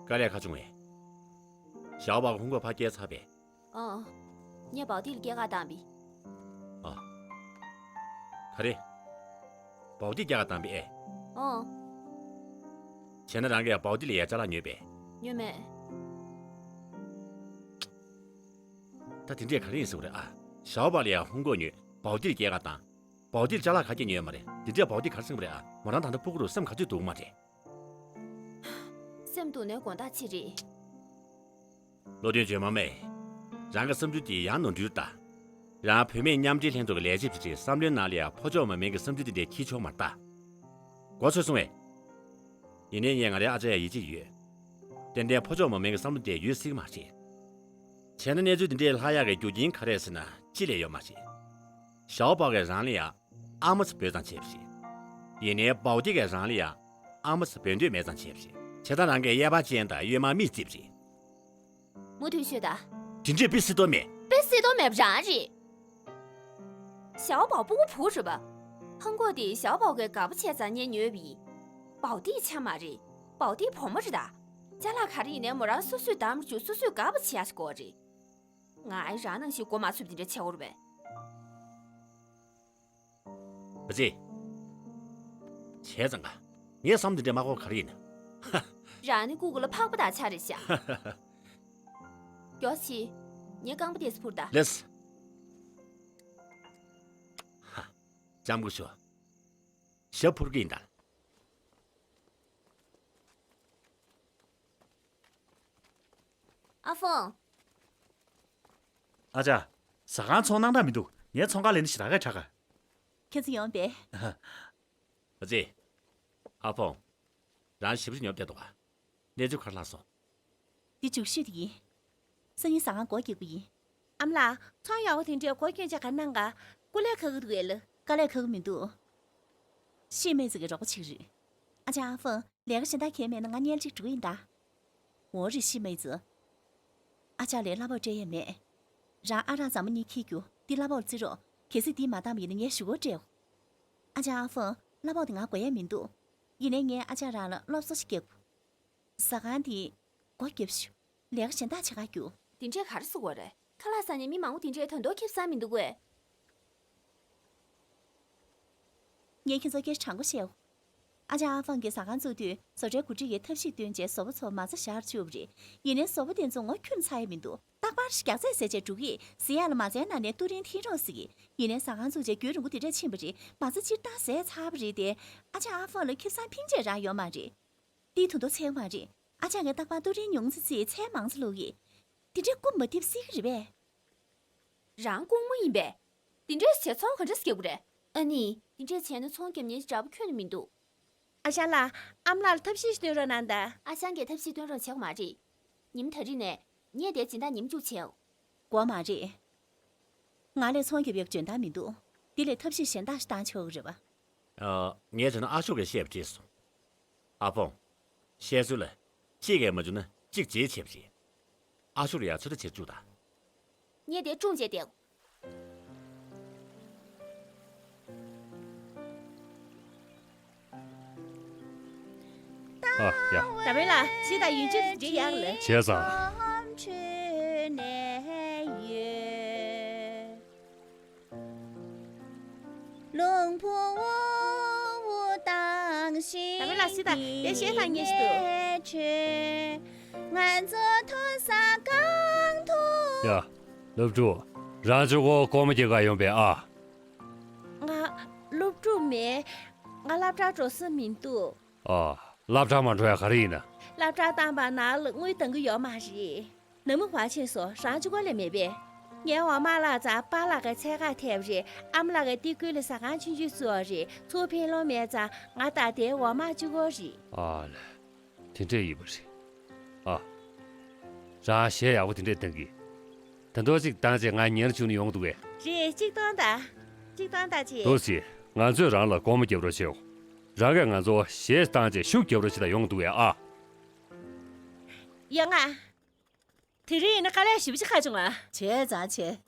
དཀའ་ལས་ཁག་བྱུང་བས། ཞའོ་པའོ་ཧུང་གོ་ཕར་བསྐྱལ་ཚར་བས། ཨང་། ངས་བའོ་ཏི་ལ་སྐྱེལ་ག་བཏང་བི། ཨ། ག་རེ། བའོ་ཏི་སྐྱེལ་ག་བཏང་བི་ཨེ། ཨང་། བྱས་ན་རང་གིས་བའོ་ཏི་ལ་ཡ་ཅ་ལག་ཉོས་པས། ཉོས་མེད། ད་དེ་འདྲས་ག་རེ་ཡིན་ཟེར་བ་རེད་ཨ། ཞའོ་པའོ་ལ་ཡ་ཧུང་གོ་ཉོས་བའོ་ཏི་ལ་སྐྱེལ་ག་བཏང་། བའོ་ཏི་ལ་ཅ་ལག་ག་གེ་ཉོས་ཡོད་མ་རེད། དེ་འདྲས་བའོ་ཏི་ག་རེ་ཟེར་བ་རེད་ཨ། མོ་རང་ད་ལྟ་སྤུ་གུ་རུ་སེམས་ག་ཚོད་སྡུག་མ་རེད། སེམས་སྡུག་ནའི་དགོངས་དག་ཆེ་རེད། བློ་མཐུན་ཇོ་མ་མེ། རང་གི་བསམ་ཚུལ་དེ་ཡང་ནོར་འཁྲུལ་ལྟ། རང་བུད་མེད་མཉམ་འབྲེལ་ལྷན་ཚོགས་ཀྱི་ལས་བྱེད་ཅིག་རེད། བསམ་བློའི་ནང་ལ་ཡང་ཕོ་ཕྱོགས་མ་མིན་གྱི་བསམ་ཚུལ་དེ་འདྲ་འཁྱེར་ཆོག་མ་རེད་ད། མགོ་ཚོས་སོང་བས། ཡིན་ནའི་ངས་ང་རའི་ཨ་ཅག་ཡ་ཡིད་ཆེས་ཡོད། ཏན་ཏན་ཕོ་ཕྱོགས་མ་མིན་གྱི་བསམ་བློ་དེ་ཡོད་སྲིད་ཀྱི་མ་རེད། བྱས་ན་གནས་ཚུལ་དེ་འདྲའི་ལྷག་ཡག་གི་རྒྱུ་རྐྱེན་ག་རེ་ཟེར་ན་ཅི་ལས་ཡོད་མ་རེད། ཞའོ་པའོ་གིས་རང་ལ་ཡ། ཨ་མ་ཚོ་འབོད་ཙང་བྱས་པ་རེད། ཡིན་ནའི་བའོ་ཏི་གིས་རང་ལ་ཡ། ཨ་མ་ཚོ་འབོད་འདོད་མེད་ཙང་བྱས་པ་རེད། བྱས་ཙང་རང་གིས་གཡས་པ་ཅན་དང་གཡོན་མ་མི་རྩིས་པ་རེད། མུ་མཐུད་ཤོད་ད། དེ་འདྲས་དཔེ་སྲིད་དོ་མེད། དཔེ་སྲིད་དོ་མེད་པ་རང་རེད། ཞའོ་པའོ་སྤུ་གུ་བུ་རེད་པ། ཧང་གོ་དེ་ཞའོ་པའོ་གིས་དགའ་པོ་བྱས་ཙང་ངས་ཉོས་པ་ཡིན། པའོ་ཏི་ཆ་མ་རེད། པའོ་ཏི་བུ་མོ་རེད་ད། ཅ་ལག་ག་རེ་ཡིན་ནའི་མོ་རང་སོ་སོས་འདམ་རྒྱུ་སོ་སོས་དགའ་པོ་བྱེད་ཡག་ཞིག་དགོས་རེད། ང་ཨེ་རང་ནང་བཞིན་མགོ་མ་ཚོས་པ་དེ་འདྲ་བྱེད་དགོས་རེད་པས། པ་ཙི། བྱས་ཙང་ག་ངས་བསམ་དེ་འདྲ་མ་གོ་ག་རེ་ཡིན། ཧ། རང་ནི་ཀུ་ཀུ་ལ་ཕག་པ་དང་ཆ་རེད་ཤག་མགྱོགས་བྱེད། ངའི་རྐང་པ་དེ་ཚོ་འཕུར་ད། ལེས། ཧ། ལྕམ་སྐུ་ཞབས། ཞབས་ཕུར་གྱིན་དང་། ཨ་ཧྥང་། ཨ་ཅག་ཟ་ཁང་ཚོང་གནང་དྲ་མི་འདུག་ངས་ཚོང་ཁང་ལས་ནི་ཞེ་དྲག་གི་དྲག་ག་ཁྱེད་ཚོ་ཡོང་པས། ཨ་ཙི། ཨ་ཧྥང་། རང་ཞེ་པོ་ཅིག་ཉོབ་བསྡད་འདུག་ག་གནས་ཚུལ་ག་རེ་ལྷག་སོང་། འདི་འཇུག་ཤོས་དེ་ཡིན། སང་ཉིན་ཟ་ཁང་སྒོ་རྒྱག་གི་ཡིན། ཨ་མ་ལགས། ཚོང་ཡག་པོ་དེ་འདྲས་སྒོ་རྒྱག་བྱས་ག་གནང་ག་དཀའ་ལས་ཁག་གི་འདུག་གས་ལགས། དཀའ་ལས་ཁག་གི་མི་འདུག་ཤི་མེ་ཙི་གི་རོགས་པ་ཅིག་རེད། ཨ་ཅག་ཨ་ཧྥང་། ལས་ཀ་གཞན་དག་གང་མེད་ན་ང་གཉིས་ལ་གཅིག་འགྲོ་གི་ཡིན་ད། འོ་རེད་ཤི་མེ་ཙི། ཨ་ཅག་ལས་གླ་ཕོགས་སྤྲད་ཡས་མེད། རང་ཨ་རག་ཛ་མོ་གཉིས་འཁྱེར་རྒྱུགས། འདི་གླ་ཕོགས་ལ་བརྩི་རོགས། གལ་སྲིད་འདི་མ་བཏང་བ་ཡིན་ན་ངས་གཞུག་གུ་སྤྲད། ཨ་ཅག་ཨ་ཧྥང་། གླ་ཕོགས་དེ་ང་དགོས་ཡས་མི་འདུག་ཡིན་ནའི་ངས་ཨ་ཅག་རང་ལ་སློབ་གསོ་ཞིག་རྒྱག་དགོས། ཟ་ཁང་འདི་སྒོ་བརྒྱབ་ཤོག་ལས་ཀ་གཞན་དག་བྱེད་ག་རྒྱུགས། དེ་འདྲས་ག་རེ་ཟེར་དགོས་རེད། ཁ་ལག་ཟ་ནས་མི་མང་པོ་དེ་འདྲས་དོན་དོ་ཁེ་བཟང་མི་འདུག་གས། ངས་ཁྱེད་ཚོ་སྐད་ཆ་དྲང་པོ་བཤད། ཨ་ཅག་ཨ་ཧྥང་གིས་ཟ་ཁང་བཙུགས་དུས་བཟོ་གྲྭའི་འགོ་ཁྲིད་ཀྱིས་ཐབས་ཤེས་བཏོན་བྱས་བཟོ་པ་ཚོར་མ་རྩ་བཞག་བཅུག་པ་རེད། ཡིན་ནའི་བཟོ་པ་དེ་ཚོ་ངོ་ཁྱོན་ཚ་ཡས་མི་འདུག་རྟག་པར་རྒྱགས་ཚད་ཟས་བྱས་འགྲོ་གི། ཟས་ཡག་ལ་མ་འཚལ་ན་ནས་ཏུ་རིན་འཐེན་རོགས་ཟེར་གི། ཡིན་ནའི་ཟ་ཁང་བཙུགས་བྱས་རྒྱུན་རིང་པོ་དེ་འདྲས་ཕྱིན་པ་རེད། མ་རྩ་སྤྱིར་བཏང་ཟས་ཚ་བ་རེད་དེ། ཨ་ཅག་ཨ་ཧྥང་ལ་ཁེ་བཟང་ཕིང་ཅེ་རང་ཡོད་མ་རེད། དེའི་དོན་དུ་ཚད་མ་རེད། ཨ་ཅག་གིས་རྟག་པར་ཏུ་རིན་ཉུང་ཙི་ཙི་ཚལ་མང་ཙི་བླུག་གི། དེ་འདྲའི་རྐུབ་མ་རྡིབ་སྲིད་ཀྱི་རེད་པས། རང་རྐུན་མ་ཡིན་པས། དེ་འདྲའི་བྱས་ཚོང་ག་འདྲ་རྒྱག་དགོས་རེད། ཨ་ནི། དེ་འདྲས་བྱས་ན་ཚོང་རྒྱབ་མཁན་གྱི་དྲ་འབུ་ཁྱོན་ནས་མི་འདུག་ཨ་ཞང་ལགས། ཨ་མ་ལགས་ལ་ཐབས་ཤེས་ཤིག་སྟོན་རོགས་གནང་དང་། ཨ་ཞང་གིས་ཐབས་ཤེས་སྟོན་རོགས་བྱེད་དགོས་མ་རེད། ཉིན་མོ་ད་རིང་ནས་ངས་དེ་སྦྱིན་བདག་ཉིན་མོ་བཅུ་བྱས། དགོས་མ་རེད། ང་ལ་ཚོང་རྒྱབ་ཡག་འཇོན་ཐང་མི་འདུག་དེ་ལས་ཐབས་ཤེས་གཞན་དག་ཞིག་བཏང་ཆོག་གི་རེད་པ། ཨ། ངས་དྲན་ན་ཨ་ཤོ་གིས་བཤད་པ་བྲིས་སོང་། ཨ་ཕོང་། བཤད་སྲོལ་ལ། གཅིག་གིས་མ་བྱུང་ན་གཅིག་བྱེད་བྱས་པ་རེད། ཨ་ཤོ་ལ་ཡང་ཚོད་ལྟ་བྱེད་བཅུག་དང་། ངས་དེ་སྲུང་བྱས་བསྡད། ཨ་ཡ། ད་བེ་ལ་ཞི་དང་ཡུན་ཅི་འདྲི་ཡག་ལ། བྱས་ཙང་། ལུང་ཕུ་འུ་འུ་བཏང་ཞིང་། ད་བེ་ལ་ཞི་དང་དེ་གཞས་བཏང་ཉེ་ཞིག་འདུག་ང་ཚོ་མཐོ་ས་གང་དུ། ཡ། སློབ་ཕྲུག་རང་ཚོ་གོ་སྒོར་མོ་རྒྱག་ག་ཡོང་པས་ཨ། ང་སློབ་ཕྲུག་མིན། ང་སློབ་གྲྭར་འགྲོ་ས་མི་འདུག་ཨ། སློབ་གྲྭར་མ་འགྲོ་ཡ་ག་རེ་ཡིན་ན། སློབ་གྲྭར་བཏང་པ་ན་ལ་དངུལ་འདང་གི་ཡོད་མ་རེད། ནང་མི་བར་ཕྱིན་སོང་། རང་གཅིག་པོ་ལས་མེད་པས། ངའི་འོག་མ་ལགས་ཙང་པཱ་ལགས་ཀྱི་འཚོལ་ཁ་ཐེབས་རེད། ཨ་མ་ལགས་ཀྱིས་དེ་ཀུན་ལ་ཟ་ཁང་ཆུང་ཆུང་བཙུགས་པ་རེད། ཚུར་ཕན་ལོང་མེད་ཙང་ང་ད་ལྟའི་འོག་མ་གཅིག་པོ་རེད། ཨ་ལས། དེ་འདྲས་ཡིན་པ་རེད། ཨ། རང་གཞས་ཡག་པོ་དེ་འདྲས་བཏང་གི། ད་དུང་གཅིག་བཏང་བྱས་ང་ཉར་བཅུག་ན་ཡོང་འདུག་གས། རེད། གཅིག་གཏོང་དང་། གཅིག་གཏོང་དང་ཅེས། ཏོ་སི། ང་ཚོས་རང་ལ་སྒོར་མོ་རྒྱབ་རོགས་བྱེད། རང་གིས་ང་ཚོར་གཞས་བཏང་བྱས་ཤུགས་རྒྱབ་རོགས་བྱེད་དང་ཡོང་འདུག་གས་ཨ། ཡོང་ང་། དེ་རིང་ཡིན་ན་དཀའ་ལས་ཞེ་པོ་ཅིག་ཁག་བྱུང་ང་། བྱས་ཙང་བྱས།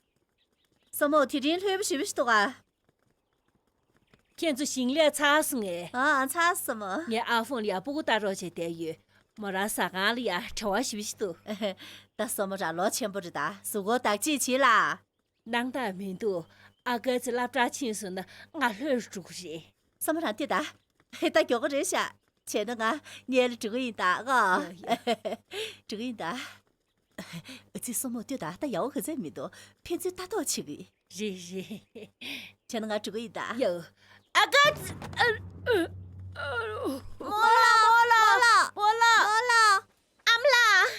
བསམ་མོ་དེ་རིང་ལྷོད་པོ་ཞེ་པོ་ཞིག་འདུག་ག་ཁྱེད་ཚོ་ཞིང་ལས་ཚར་སོང་ངས། ཨ་ཨ་ཚར་སོང་མོ། ངས་ཨ་ཧྥང་ལ་ཡར་སྤུ་གུ་ལྟ་རོགས་བྱས་བསྡད་ཡོད། མོ་རང་ཟ་ཁང་ལ་ཡར་བྲེལ་བ་ཞེ་པོ་ཞིག་འདུག་ད་བསམ་མོ་རང་ལོ་ཆེན་པོ་རེད་ད། གཟུགས་པོ་བདག་གཅེས་བྱེད་ལ། སྣང་དག་མི་འདུག་ཨ་ཀ་ཚེ་སློབ་གྲྭར་ཕྱིན་སོང་ན་ང་ལྷོད་འགྲོ་གི་རེད། བསམ་མོ་རང་ལྟོས་དང་། ཧེ་ད་མགྱོགས་པོ་རེད་ཤག་བྱས་ན་ང་གཉེར་ལ་འགྲོ་གི་ཡིན་ད་གོ། ཡ་ཡ། འགྲོ་གི་ཡིན་ད། ཨ་ཙི་བསམ་མོ་ལྟོས་དང་། ད་ཡག་པོ་ག་ཚད་མི་འདུག་ཕན་ཚུན་ལྟ་རྟོག་བྱེད་གི། རེད་རེད། བྱས་ན་ང་འགྲོ་གི་ཡིན་ད། ཡ། ཨ་ཀ་ཚེ། ཨ། ཨ། མོ་ལ་མོ་ལ་མོ་ལ་མོ་ལ་མོ་ལ། ཨ་མ་ལགས།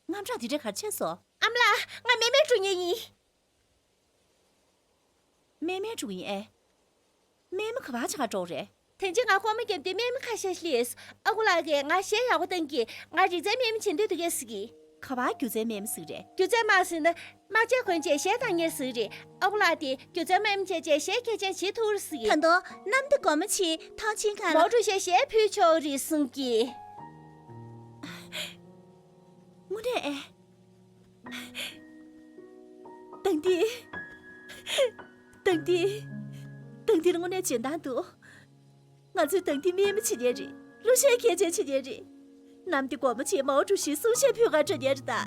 དངངས་སྐྲག་དེ་འདྲ་ག་རེ་བྱས་སོང་། ཨ་མ་ལགས། ང་རྨས་མ་འགྲོ་མཁན་ཡིན། རྨས་མ་འགྲོ་གི་ཡིན་ཨེ། རྨས་མ་ག་པར་བྱེད་ག་འགྲོ་རེད། ཐེངས་གཅིག་ང་སྒོར་མོ་བརྒྱབ་དུས་རྨས་མ་ཁ་ཤས་སླེབས། ཨ་ཁུ་ལགས་ཀྱིས་ང་གཞས་ཡག་པོ་བཏང་གི། ང་རིག་རྩལ་རྨས་མ་བྱེད་འདོད་འདུག་གས་ཟེར་གི། ག་པར་སྒྱུ་རྩལ་རྨས་མ་ཟེར་གི་རེད། སྒྱུ་རྩལ་མ་ཟེར་ན། དམག་ཆས་གོན་བྱས་གཞས་བཏང་མཁན་ཟེར་གི་རེད། ཨ་ཁུ་ལགས་དེས་སྒྱུ་རྩལ་རྨས་མ་བྱས་བྱས་གཞས་གལ་ཆེན་བྱེད་ཐུབ་རེད་ཟེར་གི། ད་དུང་གནམ་བདེ་སྒོ་མོ་ཆེ་ཐང་ཆེན་ཁ་ལ། མོ་ཊ་བཞག་གཞས་ཕུལ་ཆོག་རེད་གསུང་གི། དངོས་གནས་ཨེ། དང་དེ། དང་ཏི། དང་ཏིར་དངོས་གནས་འཇོན་ཐང་འདུག་ང་ཚོས་དང་ཏི་རྨས་མ་བྱེད་ཉན་རེད། གླུ་གཞས་སྐད་ཆ་བྱེད་ཉན་རེད། ནམ་དེ་སྒོར་མོ་ཆེ་མའོ་ཀྲུའུ་ཞིའི་གསུང་བཤད་ཕུལ་ག་འགྲོ་ཉན་རེད་ད།